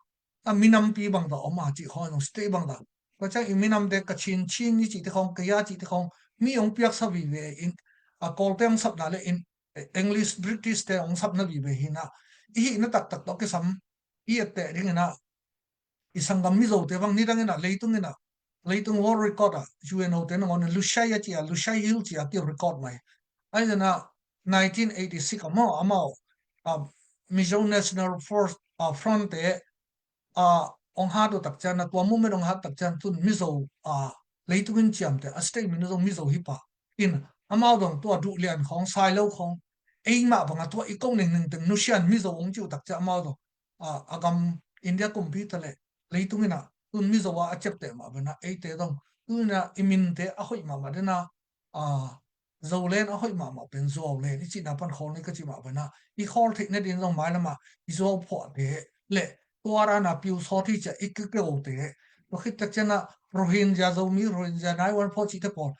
a, minampi bangzah om a, cih khawng zong state bangzah. Tua ciang i minamte Kachin, Chin i cihte khawng, Kayah cihte khawng mi hong piaksa vive in, a, Kawlte hong sapna le in, English, British te hong sapna vive hi inah, i hihna taktak tawh kisam i etteh ding inah, i sanggam Mizote bang nidang inah, leitung inah, leitung world record ah, U N O te nangawn in Lushai a ci a, Lushai Hill ci a ki record mai. Ahi zong inah nineteen eighty-six a maw, amau, a, Mizo National Force, a, Front te, a, hong hat uh tak ciang inah, tua movement hong hat tak ciang tun Mizo, a, leitung in ciamteh, a state min uh zong Mizo hi pah in, amau zong tua duh lian khawng, sai lo khawng, ei mah bang a tua i ko ningning teng nusia in Mizo hong ci uh tak ciang amau zong, a, a gam India kumpi ta le leitung inah tun Mizo a a ciapteh mah bana eite zong tun inah i minte a hoih mahmah dena, a, Zoland a hoih mahmah pen Zuauland i cihna pan khawl ni ka cih mah bana, i khawl theih nading zong mailam ah i zuau phuahte le tua rana piu sawt hi ciah i kikeute, tua khit tak ciang inah Rohingya Zomi, Rohingya nine one four cihte pawl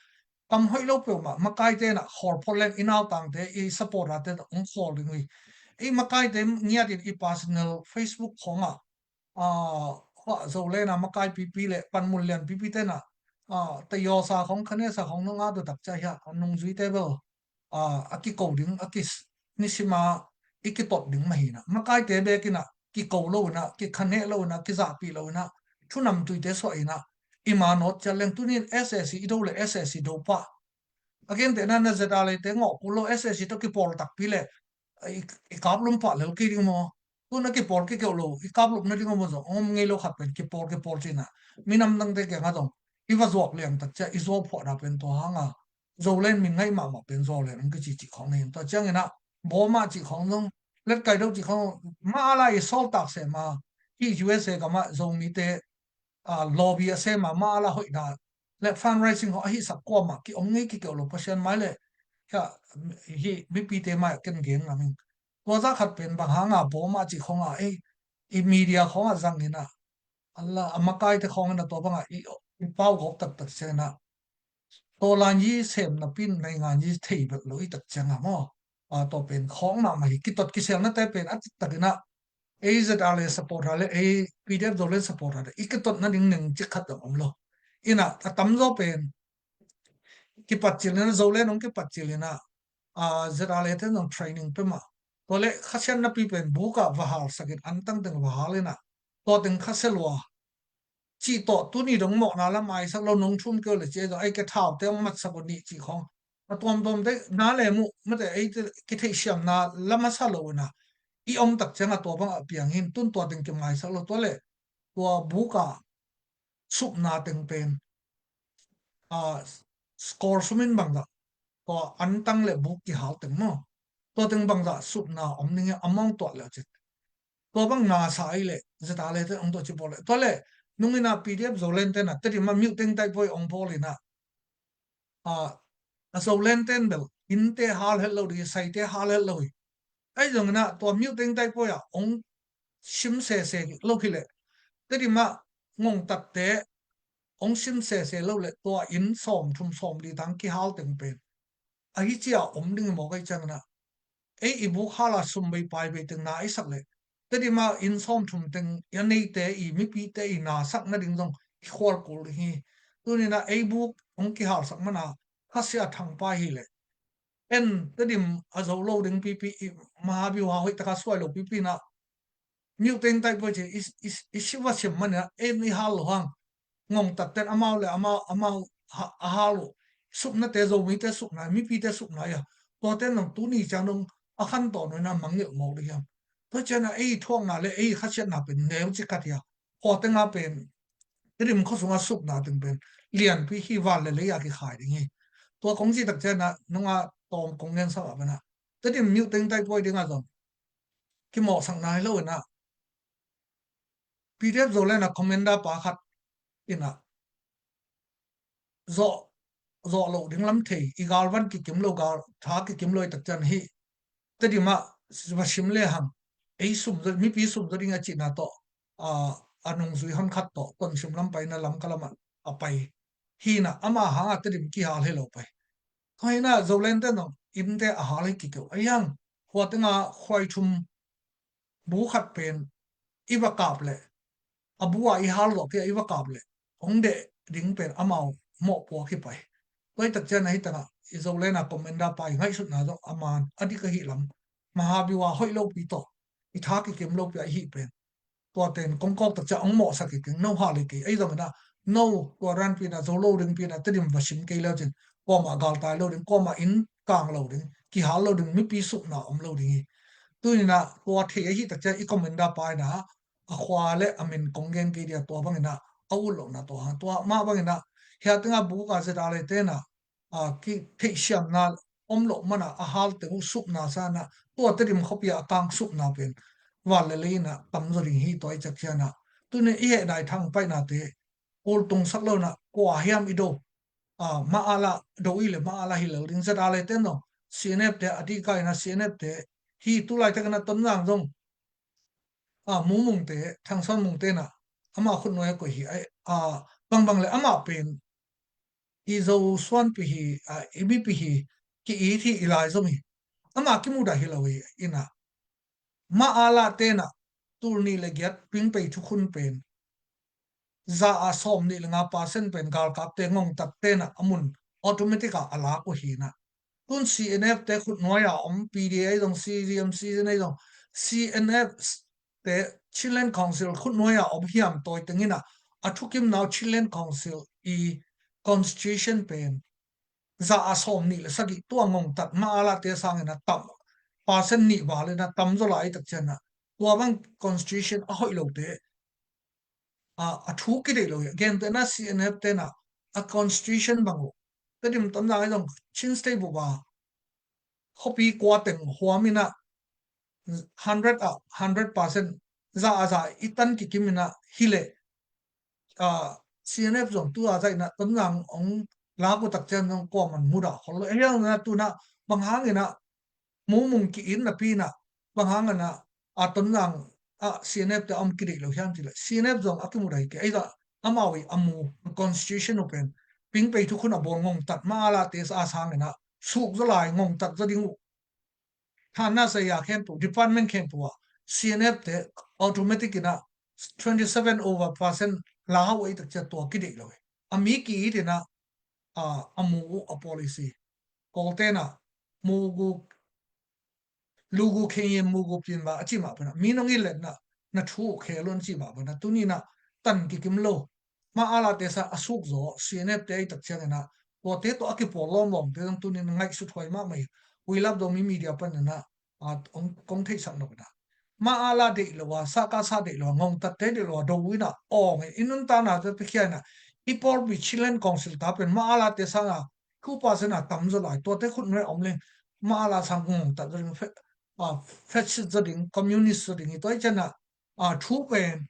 kam hoih lo peuhmah makaite inah khawl phot leng, i nautangte, i supporter te hong khawl ding uh hi. I makaite ngiat in i personal Facebook khawng ah, a, hua Zoland a makai pipi le panmun lian pipi te inah, a, tayawsa khawng, khanehsa khawng nong at uh tak ciang hia, a, nungzuite bel, a, a kiko ding, a kis, nisim a i kitot ding mah hi inah, makaite bek inah kiko lo inah, kikhaneh lo inah, kizahpih lo inah, thu namtuite suah inah, i ma nawt ciat leng, tuni in S A C i do le S A C do pah. A gentehna na Z R A te ngawh kul lo, S A C tawh kipawl takpi le i, i kaplum pah lel kei ding maw? Tun a kipawl kikeuh lo, i kaplum nading om zong om ngei lo, khat pen kipawl, kipawl ci inah, minam dangte kiangah zong i va zuak liang tak ciang i zuau phuahna pen tua hang a, Zoland min ngaih mahmah pen Zuauland hong kici cih khawng na hi in. Tua ciang inah Bawmah cih khawng zong, Letkai Do cih khawng, mah a lai i sawltak seh ma, hih U S A gamah Zomite, ah, lobby a sem a, mah a la hoihna le fundraising hong a hihsak kuamah ki-om ngei kikeuh lo, Pasian mai le hia, hih mipite mai ken gen ngam ing. Tua zah khat pen bang hanga bawm a cih khawngah ei, i media khawngah zang inah, a la, a makaite khawng inah tua bangah i, i pau gawp taktak cianginah, tawlan yi sem napi in naingan yi thei belh lo i tak cianga maw? A, tua pen khawng mahmah hi. Kitot kiselnate pen a taktak inah A Z R A supporter le A P D F Zoland supporter le i kitot nading neng cik khat dong om lo. Inah a tamzaw pen kipat cil inah, Zoland hong kipat cil inah, a, Z R A te zong training pia mah. Tua le khasiat napi pen bukah va halsak in, antang teng va hal inah, tua teng khasia lua cih tawh tuni dong mawhna lam aisak lo, nong thum keu le ci ei zong ei ke thaute hong matsak uh nih cih khawng a tuamtuamte na le muh mate ei kitheihsiamna lam a sa lo inah i om tak cianga tua bangah piang hin, tun tua teng kimaisak lo. Tua le tua bukah supna teng pen, a, score sumin bangzah tua antang le buk kihal teng maw? Tua teng bangzah supna om ning a mawng tuah le cit. Tua bang nasa ei le Z R A te ong tua ci bawl le. Tua le nung inah P D F Zoland tenah Tedim a miuteng taipoi ong bawl inah, a, a Zoland ten bel innte hal het lo ding, saite hal het lo hi. Ahi zong inah tua miuteng taipoi ah ong sim sese lo hi le, Tedim a ngongtatte ong sim sese lo le tua inn sawm thum sawm li tang kihal teng pen ahi cia om ding hi mawk ahi cianginah ei i buk hala sum bei pai bei teng na i sak le, Tedim a inn sawm thum teng i a neite i mipite i na sak nading zong i khual kul ding hi. Tuninah ei buk hong kihalsak mana khasia thangpai hi le, en Tedim a zo lo ding pipi i Mahabiu ha hoih taka suai lo pipi inah miuteng taipoi ci i, i, i siva sim manah en i hal lo hang. Ngongtatten amau le amau, amau ha, a hal uh. Supnate Zomite supna, mipite supna ia, tuate nong tuni ciang dong a khan tawh nuina mangngilh mawk ding hiam? Tua ciana ei thuakna le ei khasiatna pen neu ci khat hia. Khuate nga pen Tedim khuasunga supna teng pen lianpi hi, van le lei a kikhai ding hi. Tua kong ci tak ciana nunga tawm kong ngensak a pena Tedim miuteng taipoi dinga zong kimawhsakna hi lo inah P D F Zoland a commander pa khat inah zawh, zawh loh ding lam thei, i galvan kikim lo, gal tha kikim lo i tak cian hi. Tedim ah va sim le hang ei sum zaw, mipi sum zaw ding a cihna tawh, a, a nungzui hon khat tawh Tonsim lam paina Lamka lamah a pai hi inah ama hanga Tedim kihal hi lo pai. Tua hi inah Zoland te zong innte a hal hi kikeu a hiang. Khua tenga khuai thum bu khat pen i va kap le, a bu a i hal zawh kia i va kap le, hong deh ding pen amau mawhpuak hi pai. Tua hi tak cian ahi tangah i Zoland a commander pa i ngaihsutna zawh a man a dik ahi lam, Mahabiu a hoih lopi tawh i tha kikim lopi a i hih pen tua ten kong kawk tak ciah hong mawhsak hi keng, no hal hi kei. Ahi zong inah no tua ranpi inah zo lo dingpi inah Tedim va sim kei leu cin kuamah galtai lo ding, kuamah inn kang lo ding, kihal lo ding, mipi supna om lo ding hi. Tuninah tua thei ahi tak ciah i commander pa inah a khua le a min kong gen kei dia, tua bang inah a ut lohna tua hang, tua mah bang inah hia tenga buk a Z R A te inah a, kitheihsiamna om loh mana a halte uh supna sana tua Tedim khuapi a kang supna pen van le lei inah tam zaw ding hi. Tua i cak hiana tuni i heh nai thang paihnate kul tungsak lo inah kua hiam i do, a, ma ala do i le ma ala hi lo ding. Z R A te no C N F te a dika inah C N F te hi, tulaitak inah Tonzang zong, a, Mumungte, Thangsawn Mungte inah ama khutnuai a koih hi, a, bangbang le ama pen i Zo suanpi hi, a, i mipi hi, ki-it hi, i lai zom hi. Ama kimudah hi lo hi inah ma ala tenah tul nih le giat pingpei thukhun pen za a sawm nih le nga percent pen galkapte, ngongtat tenah a mun automatic ah a lak uh hi inah. Tun C N F te khutnuai a om, P D A zong, C Z M, C Z N A zong, C N F te Chinland Council khutnuai a om hiam tawi teng inah a thukimnau Chinland Council i constitution pen za a sawm nih le sagih tua ngongtat ma ala te sang inah tam, percent nih val inah tam zaw lai tak cianah tua bang constitution a hoih lote, a, a thu kideih lo hi. Gentehna C N F tenah a constitution bang uh Tedim Tonzang ahi zong Chin State bup a khuapi kua teng huam inah hundred ah hundred percent za a za i tan kikim inah hileh, a, C N F zong tu a za inah Tonzang ong lak uh tak ciang zong kuaman mudah khol lo. Ei hang inah tunah bang hang inah mumung ki-it napi inah bang hang inah a Tonzang a C N F te a om kideih lo hiam cileh C N F zong a kimudah hi kei. Ei zah amau i a mu constitution uh pen pingpei thukhun a bawl ngongtat ma a late sa a sang inah suk zaw lai ngongtat zaw ding uh. Thana saya khempeuh, department khempeuh ah C N F te automatic inah twenty seven over percent lau ei tak ciang tua kideih lo hi. A mi ki-it inah a, a mu uh a policy. Kawlten ah mugu lugu khengin mugu pinba a ci mah pana mi nong i letna na thu uh khel un ci mah pana tuninah tan kikim lo. Ma a late sa a suk zaw C N F te ei tak ciang inah tuate tawh a kipawl lawmlawmte zong tunin ngaihsut huai mahmah hi. Uilap dawmi media pan inah a, kong theihsak nop inah ma a la deih lo a, sa ka sa deih lo a, ngongtatte deih lo a do uh inah awng in i nuntakna te pikhia inah i pawlpi Chinland Council ta pen ma a late sanga two percent a tam zaw lai. Tuate khut nuai om leng ma a la sang ngongtat zaw ding, fe-, a, fascist zaw ding, communist zaw ding hi. Tua i cianah a, thu pen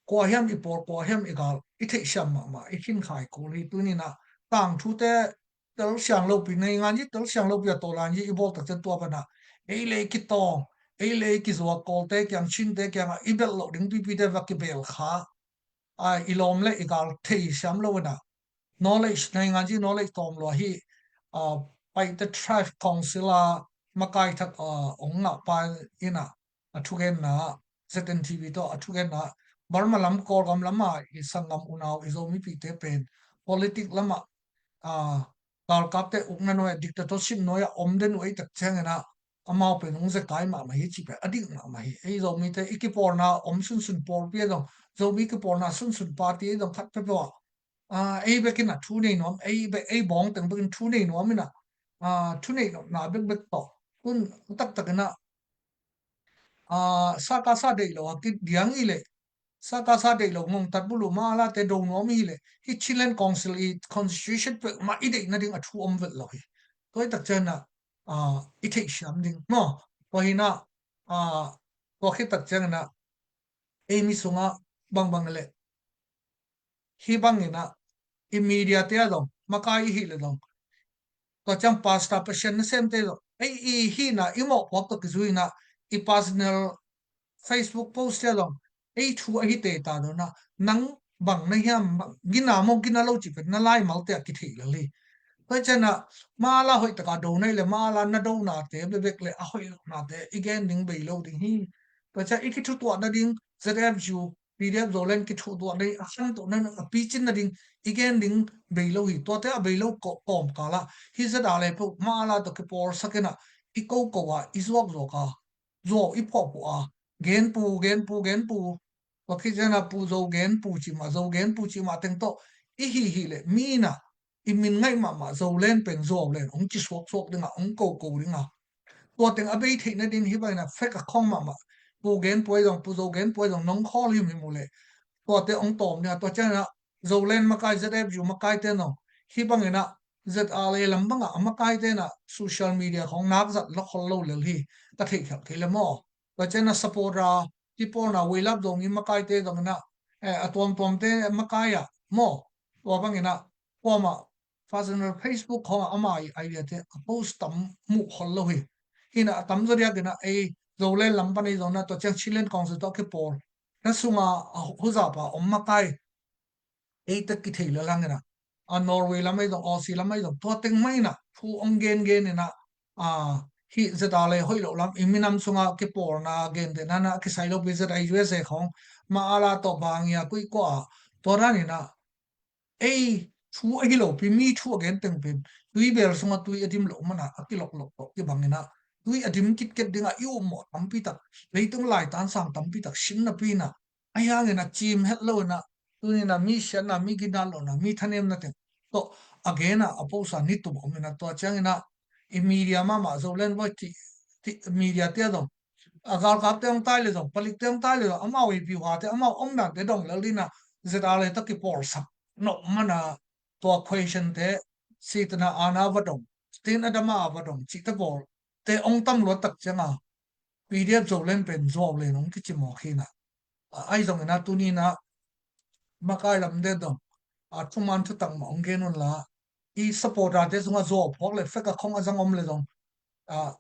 kua hiam i pawl, kua hiam i gal i theihsiam mahmah, i khinkhai kul hi. Tuninah tangthute telsiang lopi nei ngan hi, telsiang lopi a tawlan hi i bawl tak ciang tua pana ei le i kitawng, ei le i kizuak, Kawlte kiang, Chinte kiangah i belh loh ding pipite va kibel kha. A, i lawm le i gal theisiam lo inah knowledge nei ngan hi, knowledge tawm lua hi. A, Paite Tribe Council a makai thak a ong ngah pa inah a thugenna, Z N T V tawh a thugenna Burma lam, Kawlgam lama i sanggam unau i Zomipite pen politic lama, a, galkapte ukna nuai a, dictatorship nuai a om den uh ei tak ciang inah amau pen ong zekai mahmah hi ci pen a dik mahmah hi. Ei Zomite i kipawlna om sunsun pawlpi a zong, Zomi kipawlna sunsun party a zong khat peuhpeuh ah a, ei bekin a thu nei nuam, ei bek, ei bawng teng bekin thu nei nuam inah a, thu nei nuamna bekbek tawh tun taktak inah a, sa ka sa deih lo a kidiang i leh sa ka sa deih lo ngongtat bulu ma a late do nuam i hi leh hi Chinland Council i constitution peuhmah i deih nading a thu om velh lo hi. Tua i tak cianah a, i theihsiam ding maw? Tua hinah a, tua khit tak cianginah ei mi sungah bangbang leh hi banginah i media te a zong makai i hih le zong tua ciang pastor Pasian nasemte zong ei i hihna i mawhpuak tawh kizui inah i personal Facebook post te a zong ei thu ahi te ta dona nang bang na hiam, gina maw gina lo cih pen na laimalte a kitheih lel hi. Tua cianah ma a la hoih taka do na hi le ma a la na donate bebek le a hoih lohnate i gen ding bei lo ding hi. Tua ciang i kithutuah nading Z F U P D F Zoland kithutuah nading a khantoh na a picin nading i gen ding bei lo hi. Tuate a bei lo kawmkal ah hi zeta le peuh ma a la tawh kipawlsak inah i koko a i zuakzuak a zuau i phuahphuah a genpu genpu genpu tua khit cianah Pu Zo genpu cih mah, Zo genpu cih mah teng tawh i hih hih leh mi inah i min ngaih mahmah Zoland pen Zuauland hong ci suaksuak dingah hong koko dingah tua teng a bei theih nading hi banginah fek a khawng mahmah Pu genpu ahi zong Pu Zo genpu ahi zong nong khawl himhim uh leh tuate hong tawm dingah tua cianginah Zoland makai Z F U makaite zong hi banginah Z R A lam bangah a makaite inah social media khawng nakzat lakhol lo lel hi ka theihkhialh kei le maw? Tua cianah supporter a kipawlna Weilap Zomi makaite zong inah a tuamtuamte makai ah maw? Tua banginah kuamah personal Facebook khawngah ama i idea te a post tam muh khol lo hi. Hinah a tamzaw diakinah ei Zoland lam pan ei zong inah tua ciang Chinland Council tawh a kipawl na sunga a huzapa om makai eite kithei lel hanginah a Norway lam ei zong Aussie lam ei zong tua teng mah inah thu ong gengen inah a hih zeta le hoih loh lam i minam sunga kipawlna gente nanah a kisai lopi zeta U S A khawng ma a la tawh bangia kuih kuah a tua daninah ei thu ahi lopi mi thu a gen teng pen tui bel sunga tui a dim loh mana a kiloklok tawh kibanginah tui a dim kitket dingah i ummawh tampitak leitung laitan sang tampitak sin napi inah a hiangin a cim het lo inah tuninah mi siatna mi ginat lohna mi thanemna teng tawh a genah a posa nitum om inah tua cianginah i media mahmah Zoland Voice tih media te a zong a galkapte hong tai le zong palikte hong tai le zong amau i piuhate amau omdante dong lel dinah zeta le tawh kipawlsak nop mana tua question te sitana ana va dong tin adama a va dong cihte pawl te ong tam luat tak cianga P D F Zoland pen zuau le nong kici mawk hi na. A, ahi zongin a tuni na makai lam den dong a thuman thutak mah hong gen un la, i supporter te sungah zuau phawk le fek a khong a zang om le zong a,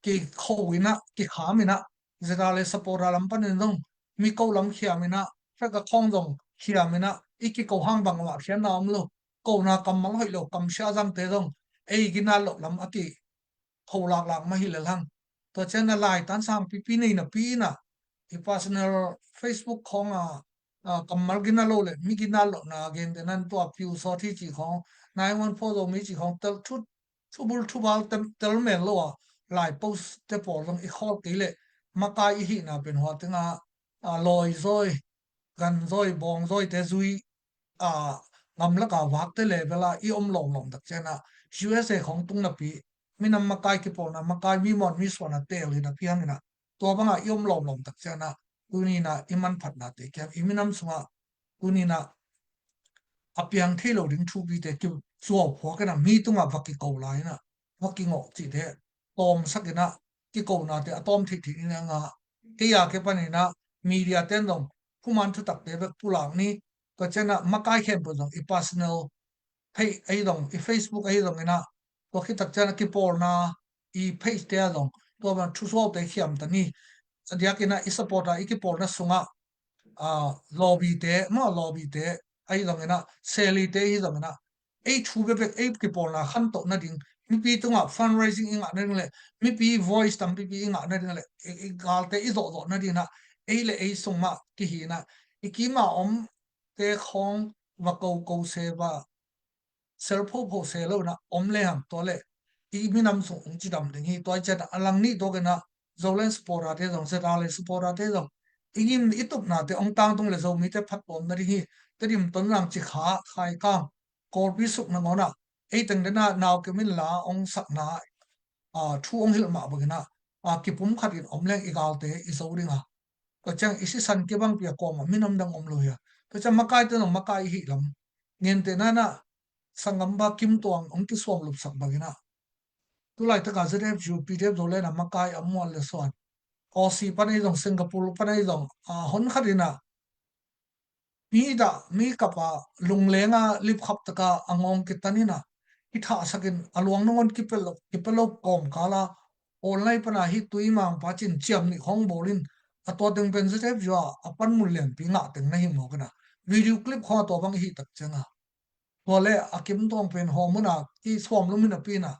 kikho in a, kikham in a, ZRA le supporter lam panin zong mi ko lam khiam in a, fek a khong zong khiam in a, i kiko hang bang mah khiatna om lo. Kona kammal hoih lo, kamsia zangte zong ei ginat loh lam a ki ho laklak mah hi lel hang. Tua ciang a laitan sang pipi nei napi in a, i personal Facebook khawng a, a, kammal gina lo le mi gina lohna gente nan tua piu sawt hi ci khawng, nine one four Zomi ci khawng tel thut, thubul thubal tem, tel mel lo a, lai post te pawl zong i khawl kei le makai i hihna pen hua teng a, a, lawi zawi, gan zawi, bawng zawi te zui, a, gamlak a vakte level a i om lawmlawm tak ciang a, U S A khawng tung napi, minam makai kipawlna, makai mi muan mi suan a tel hi napi hang in a, tua bang a i om lawmlawm tak ciang a, tuni in a i manphatnate kiang, i minam sungah tuni in a a piang thei lo ding thupite kizuau phuak in a, mi tungah va kiko lai in a, va kingawh cihte tawmsak in a, kikonate a tawm theih theih in a nga. Kei a ke pan in a, media ten zong thuman thutakte bek pulak ni. Tua ciang a makai khempeuh zong i personal page ahi zong, i Facebook ahi zong in a, tua khit tak ciang a kipawlna i page te a zong, tua bang thusuaute khiam ta ni. A diak in a i supporter i kipawlna sungah, a, lobby te, maw lobby te ahi zong in a, seli te ahi zong in a, ei thu bekbek ei kipawlna khantoh nading, mipi tungah fundraising i ngah nading le mipi voice tampipi i ngah nading le i, i galte i zawhzawh nading in a, ei le ei sung mah kihi in a, i kim a omte khawng va koko se, va sel phopho se lo in a om le hang, tua le i minam sung hong cidam ding hi. Tua ciang a lang nih tuak in a, Zoland supporter te zong, ZRA le supporter te zong, i ngim i tupnate hong tangtung le Zomite phattuam nading hi. Tedim, Tonzang, Cikha, Khaikang, Kawlpi suk nangawn a, ei teng den a nau kim in la hong sakna, a, thu hong hilh mah bang in a, a, kipum khat in om leng i galte i zo ding a. Tua ciang i sisan kibangpi a kuamah minam dang om lo hi a. Tua ciang makai te zong makai i hih lam, gente nan a, sanggam ba Kim Tuang hong kisuam lupsak bang in a, tulaitak a Z F U, P D F Zoland a makai a mual le suan, Aussie pan ahi zong, Singapore pan ahi zong, a, hon khat in a, mi dah, mi kap a, lungleng a, lipkhap tak a, a ngawng kitan in a, i thahsak in a luang nangawn kipia lo, kipia lo kawmkal a, online pan a hih tui mangpa cin ciam nih khawng bawl in, a tua teng pen Z F U a, a panmun lianpi ngah teng na hi mawk in a, video clip khawng a tua bang i hih tak ciang a, tua le a Kim Tuang pen hawm un a kisuam lum hi napi in a,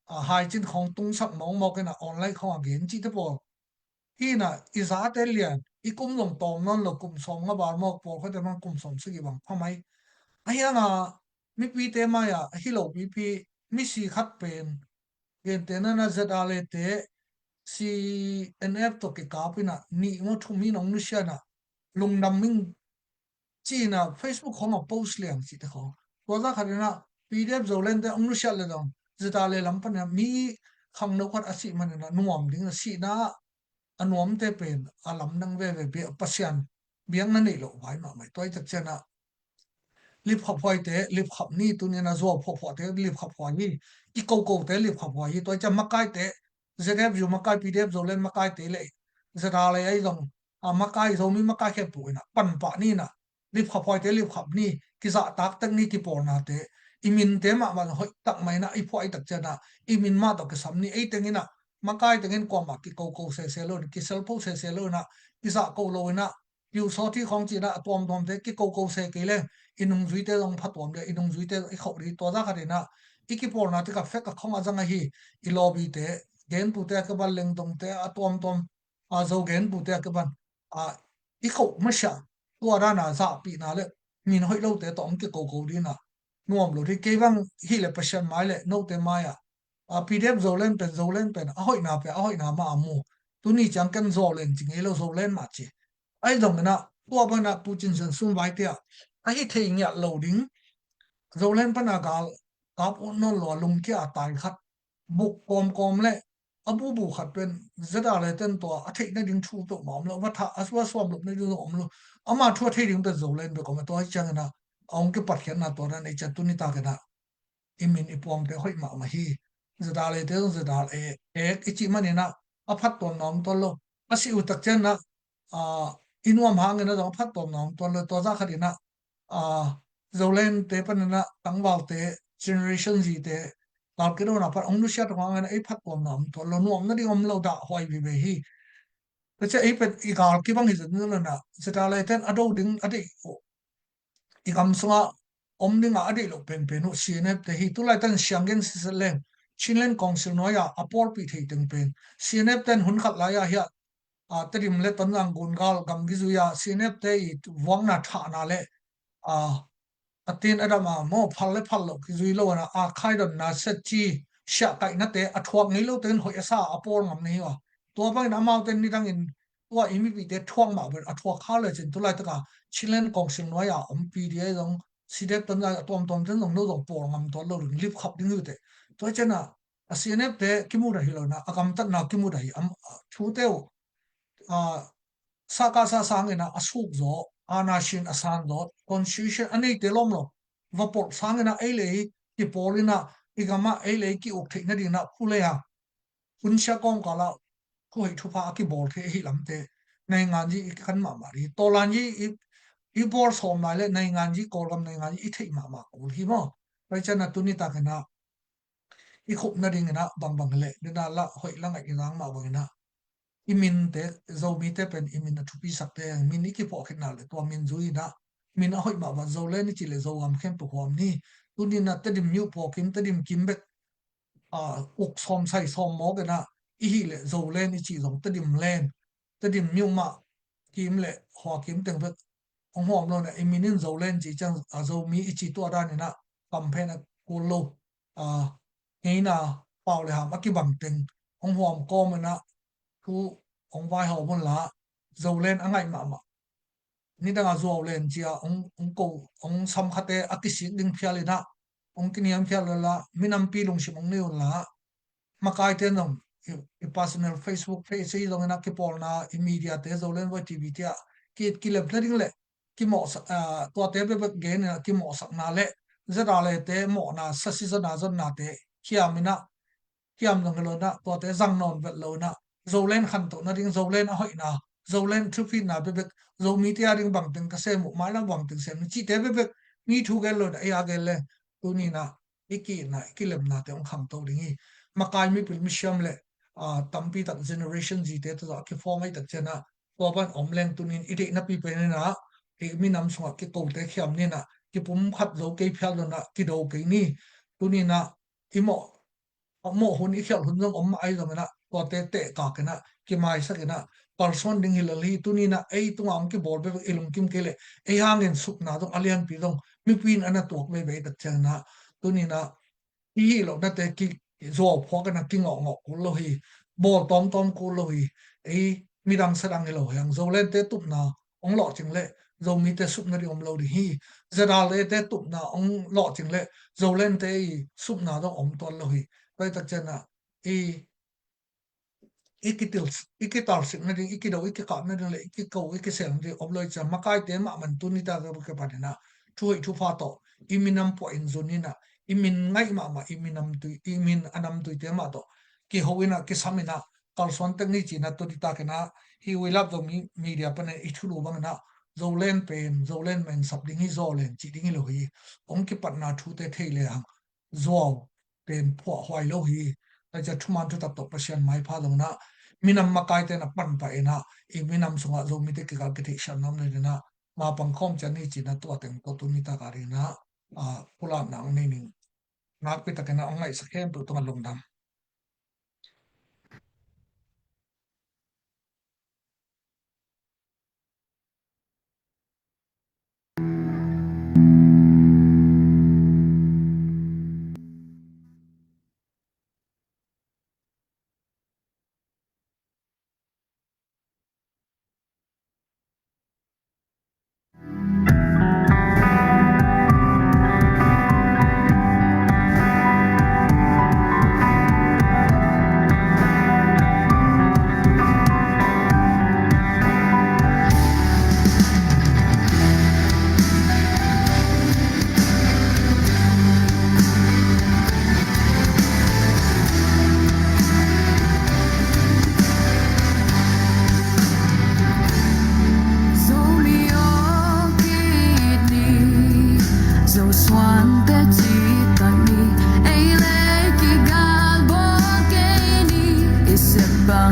a, haicin khawng tungsak mawkmawk in a, online khawng a gen cihte pawl hi in a, i zate lian, i kum zong tawm nawn lo, kum sawm nga val mawk, pawlkhatte bang kum sawm sagih bang pha mai. Ahi hang a, mipite mai a, a hi lo pipi, misi khat pen, gente nan a ZRA le te, C N F tawh kikap in a, nih maw thum in hong nusia in a, lungdam ing ci in a Facebook khawng a post liang cihte khawng. Tua zah khat in a P D F Zoland te hong nusiat le dong, ZRA le lam pan in a mi khangno khat a sih man in a nuam ding in a, sihna a nuamte pen a lamdang veve, bia-, Pasian biakna neih loh vai mahmah hi. Tua hi tak ciang a lipkhaphuaite lipkhap ni, tuni in a zuau phuahphuahte lipkhaphuai hi, i kokote lipkhaphuai hi. Tua hi ciang makaite, Z F U makai, P D F Zoland makaite le ZRA le ahi zong, a, makai, Zomi makai khempeuh in a panpah ni in a, lipkhaphuaite lipkhap ni, kizahtak tek ni, kipawlnate, i minte mahmah hoih tak mah in a i phuah i tak ciang a, i min mah tawh kisam ni. Ei teng in a, makai teng in kuamah kikoko sese lo in, kiselpho sese lo in a, kizahko lo in a, piu sawt hi khawng ci in a, a tuamtuamte kikoko se kei leng, i nungzuite zong phatuam le, i nungzuite zong i khauh ding. Tua zah khat in a, i kipawlna tek a fek a khawng a zang ahi, i lawbite, gentute a kipan, Lengdongte, a tuamtuam, a, Zo gentute a kipan, a, i khauh masiah, tua dan a zahpihna le min hoih lote tawh hong kikoko ding in a, nuam lo ding. Kei bang hi le Pasian mai le note mai a, a, P D F Zoland pen, Zoland pen a hoihna pen a hoihna mah a mu. Tuni ciang ken Zoland ci ngei lo, Zoland mah ci. Ahi zong in a, tua bang in a Pu Cin Sian Sum vai te a, a hi thei ngiat lo ding, Zoland pan a gal kap ut nawn lo a lungkia a tai khat, buk kawmkawm le a bubu khat pen ZRA le ten tua a theih nading thu peuhmah om lo, va thah, a va suam lop nading om lo. Ama thu a thei ding pen Zoland bek om a, tua hi ciang in a, a hong kipatkhiatna tua dan ei ciang tuni tak in a, i min i puamte hoih mahmah hi. ZRA le te zong ZRA e, ek i cih man in a, a phattuamna om tuan lo. a si uh tak cianah, a, i nuam hangin a zong a phattuamna om tuan lo. Tua zah khatinah, a, Zolente paninah tangvalte, Generation Z-te galkidona pan hong nusia tung hanginah ei phattuamna om tuan lo, nuamna ding om lo, dah huai vive hi. Tua ciah ei pen i gal kibang hi zet ni lo na, zeta leiten a do ding a deih uh, i gam sungah om dingah a deih loh penpen uh C N F te hi. Tulaitan sianggen siset leng Chinland Council nuai-ah a pawlpih thei teng pen C N F ten hun khat lai-ah hiah, a, Tedim le Tonzang gungal gamgi zui-ah C N F te i vuakna thahna le, a, a tin a dam a maw, phal le phal loh kizui lo ana a khaidonna set ci siahkaihnate a thuak ngei lo tengin hoih a sa a pawl ngam na hi a. Tua bangin amaute nidangin tua i mipite thuak mah bel a thuak kha le cin tulaitaka Chinland Council nuai-a om P D A zong, C D F Tonzang a tuamtuam ten zong no zong pawl ngam tuan lo ding, lipkhap ding hi uh teh. Tua cianah a C N F te kimudah hi lo na, a gamtatna kimudah hi, am, a thute uh, a, saka sa sangin a suk zaw, ana sin a san zaw, constitution a neite lawm lo, va polh sangin a ei le ei kipawl in a, i gamah ei le ei ki-uk theih nadingin a, khu le a, hun sia kawngkal ah khuhei thupha a kibawl thei ahi lamte, naingan yi i kan mahmah ding, tawlan yi i, i bawl sawm lai le naingan yi, Kawlgam naingan yi i theih mahmah kul hi maw. Pai cianah tuni takin a i khup nadingin a bangbang le, dena lah hoih la ngaih i nang mah bangin a, i minte, Zomite pen i min a thupi sakte, min i kiphawh khitna le tua min zui in a, min a hoih mah bang Zoland i cih le Zogam khempeuh huam ni. Tuni in a Tedim Myo pawkim, Tedim kim bek, a, uk sawm sai sawm mawk in a, i hih le Zoland i cih zong Tedim Land, Tedim Myo mah kim le hua kim teng bek hong huam lo in a, i min in Zoland cih ciang, a, Zomi i cih tua dan in a, kamphen a kul lo, a, ngeina pau le ham a kibang teng hong huam kawm in a, thu hong vaihawm un la, Zoland a ngaih mahmah. Nidang a Zuau Land cia hong, hong ko, hong samkhate a kisik ding phial in a, hong kiniam phial lo la, minampi lungsim hong nei un la, makaite zong i, i personal Facebook page hi zongin a kipawlna, i media te, Zoland Voi T V te ah ki, kilem nading le kimawhsak, ah, tuate bekbek gen in a kimawhsakna le ZRA te mawhna, sasi zonna zonnate khiam in a, khiam zong hi lo in a, tuate zang nawn vet lo in a, Zoland khantoh nading, Zoland a hoihna, Zoland thupitna bekbek, Zomite a ding bangteng ka sem uh, mailam bangteng sem uh cihte bekbek mi thu gen lo in a, ei a gen le, tuni in a i ki-itna, i kilemnate hong khangto ding hi. Makai mipil misiam le, a, tampi tak Generation Z-te tawh a kiform ahih tak ciangin a, tua pan om leng tunin i deihnapi pen in a, i minam sungah kikote khiam ni in a, kipumkhat zo kei phial lo in a, kido kei ni. Tuni in a, i mawh, mawh hun, i khialh hun zong om mah ahi zongin a, tuate tehkak in a, kimaisak in a, kalsuan ding hi lel hi. Tuni in a, ei tungah hong kibawl bekbek i lungkim kei leh, ei hangin supna zong a lianpi zong mipi in a na tuak veve ahih tak ciangin a, tuni in a, i hih lohnate ki, zuau phuak in a kingawhngawh kul lo hi, bawl tawmtawm kul lo hi. Ei midang sadang hi lo hi hang, Zolente tupna hong lawhcing leh Zomite supna ding om lo ding hi. ZRA te tupna hong lawhcing leh Zolente i supna zong om tuan lo hi. Tua ahih tak ciangin a, i, i kitil, i kitalsik nading, i kido, i kikap nading le i kiko, i kisel nading om lo ahih ciang makaite mahmah in tuni tak a kipan in a, thuhoih thupha tawh i minam puah in zun in a, i min ngaih mahmah, i minam tui, i min a namtuite mah tawh kiho in a, kisam in a, kalsuan tek ni ci in a, tuni tak in a, hih We Love Zomi Media panin i thulu bangin a, Zoland pen Zoland mah in sap ding hi, Zuau Land cih ding hi lo hi. Hong kipatna thute thei le hang, zuau pen phuahhuai lo hi. Tua ciang thuman thutak tawh Pasian maipha zongin a, minam makaite in a panpah in a, i minam sungah Zomite kikal kitheihsiamna om nadingin a, ma pangkhawm ciat ni ci in a, tua teng tawh tuni tak a dingin a, a, pulakna hong nei ning. Nakpi takin a hong ngaihsak khempeuh tungah lungdam.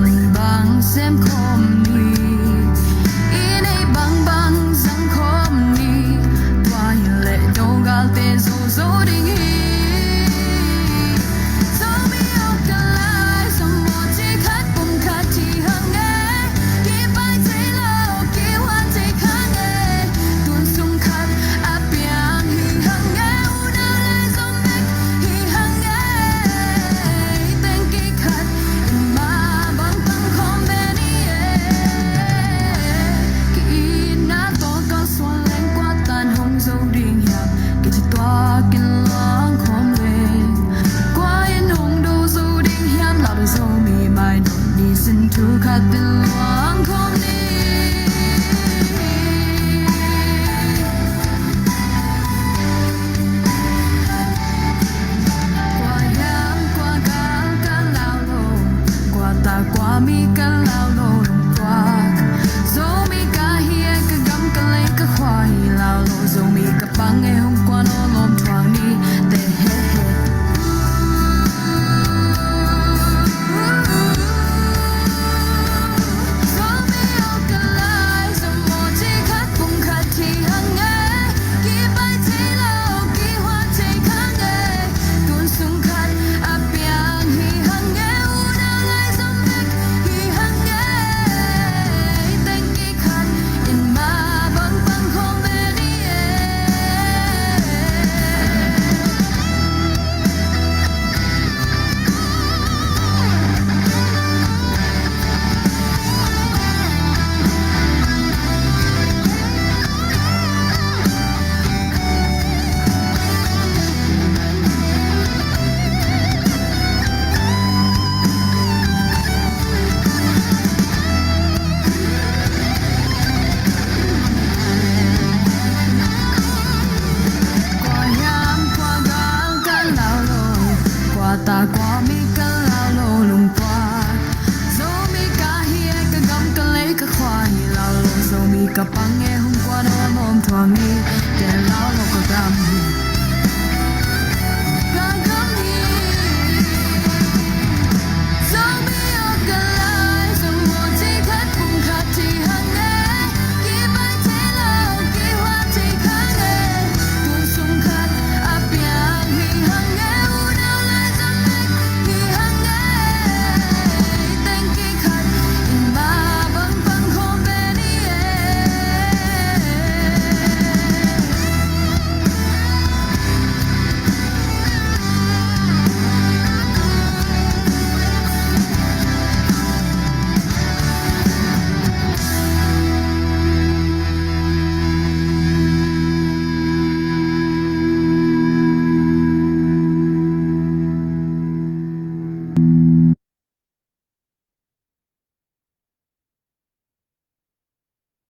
Bang sem khawm ni, i neih bangbang zang khawm ni. Tua hi leh do galte zo zo ding hi. Zomi awk ka lai, zong maw ci khat pum khat hi hang e. Kipai thei lo, kihuan thei khan e. Tun sung khat a piang hi hang e. Unau lai zong bek hi hang e. Teng kikhat in mah bang tang khawm ve ni e. Ki-itna tawh kalsuan leng kua tan hong zo ding hiam? Kici tua kin luang khawm leng kua in hong do zo ding hiam? Lau Zomi mai dot ni sin thu khat in luang khawm ni. Kua hiam kua gal ka lau lo, kua ta kua mi ka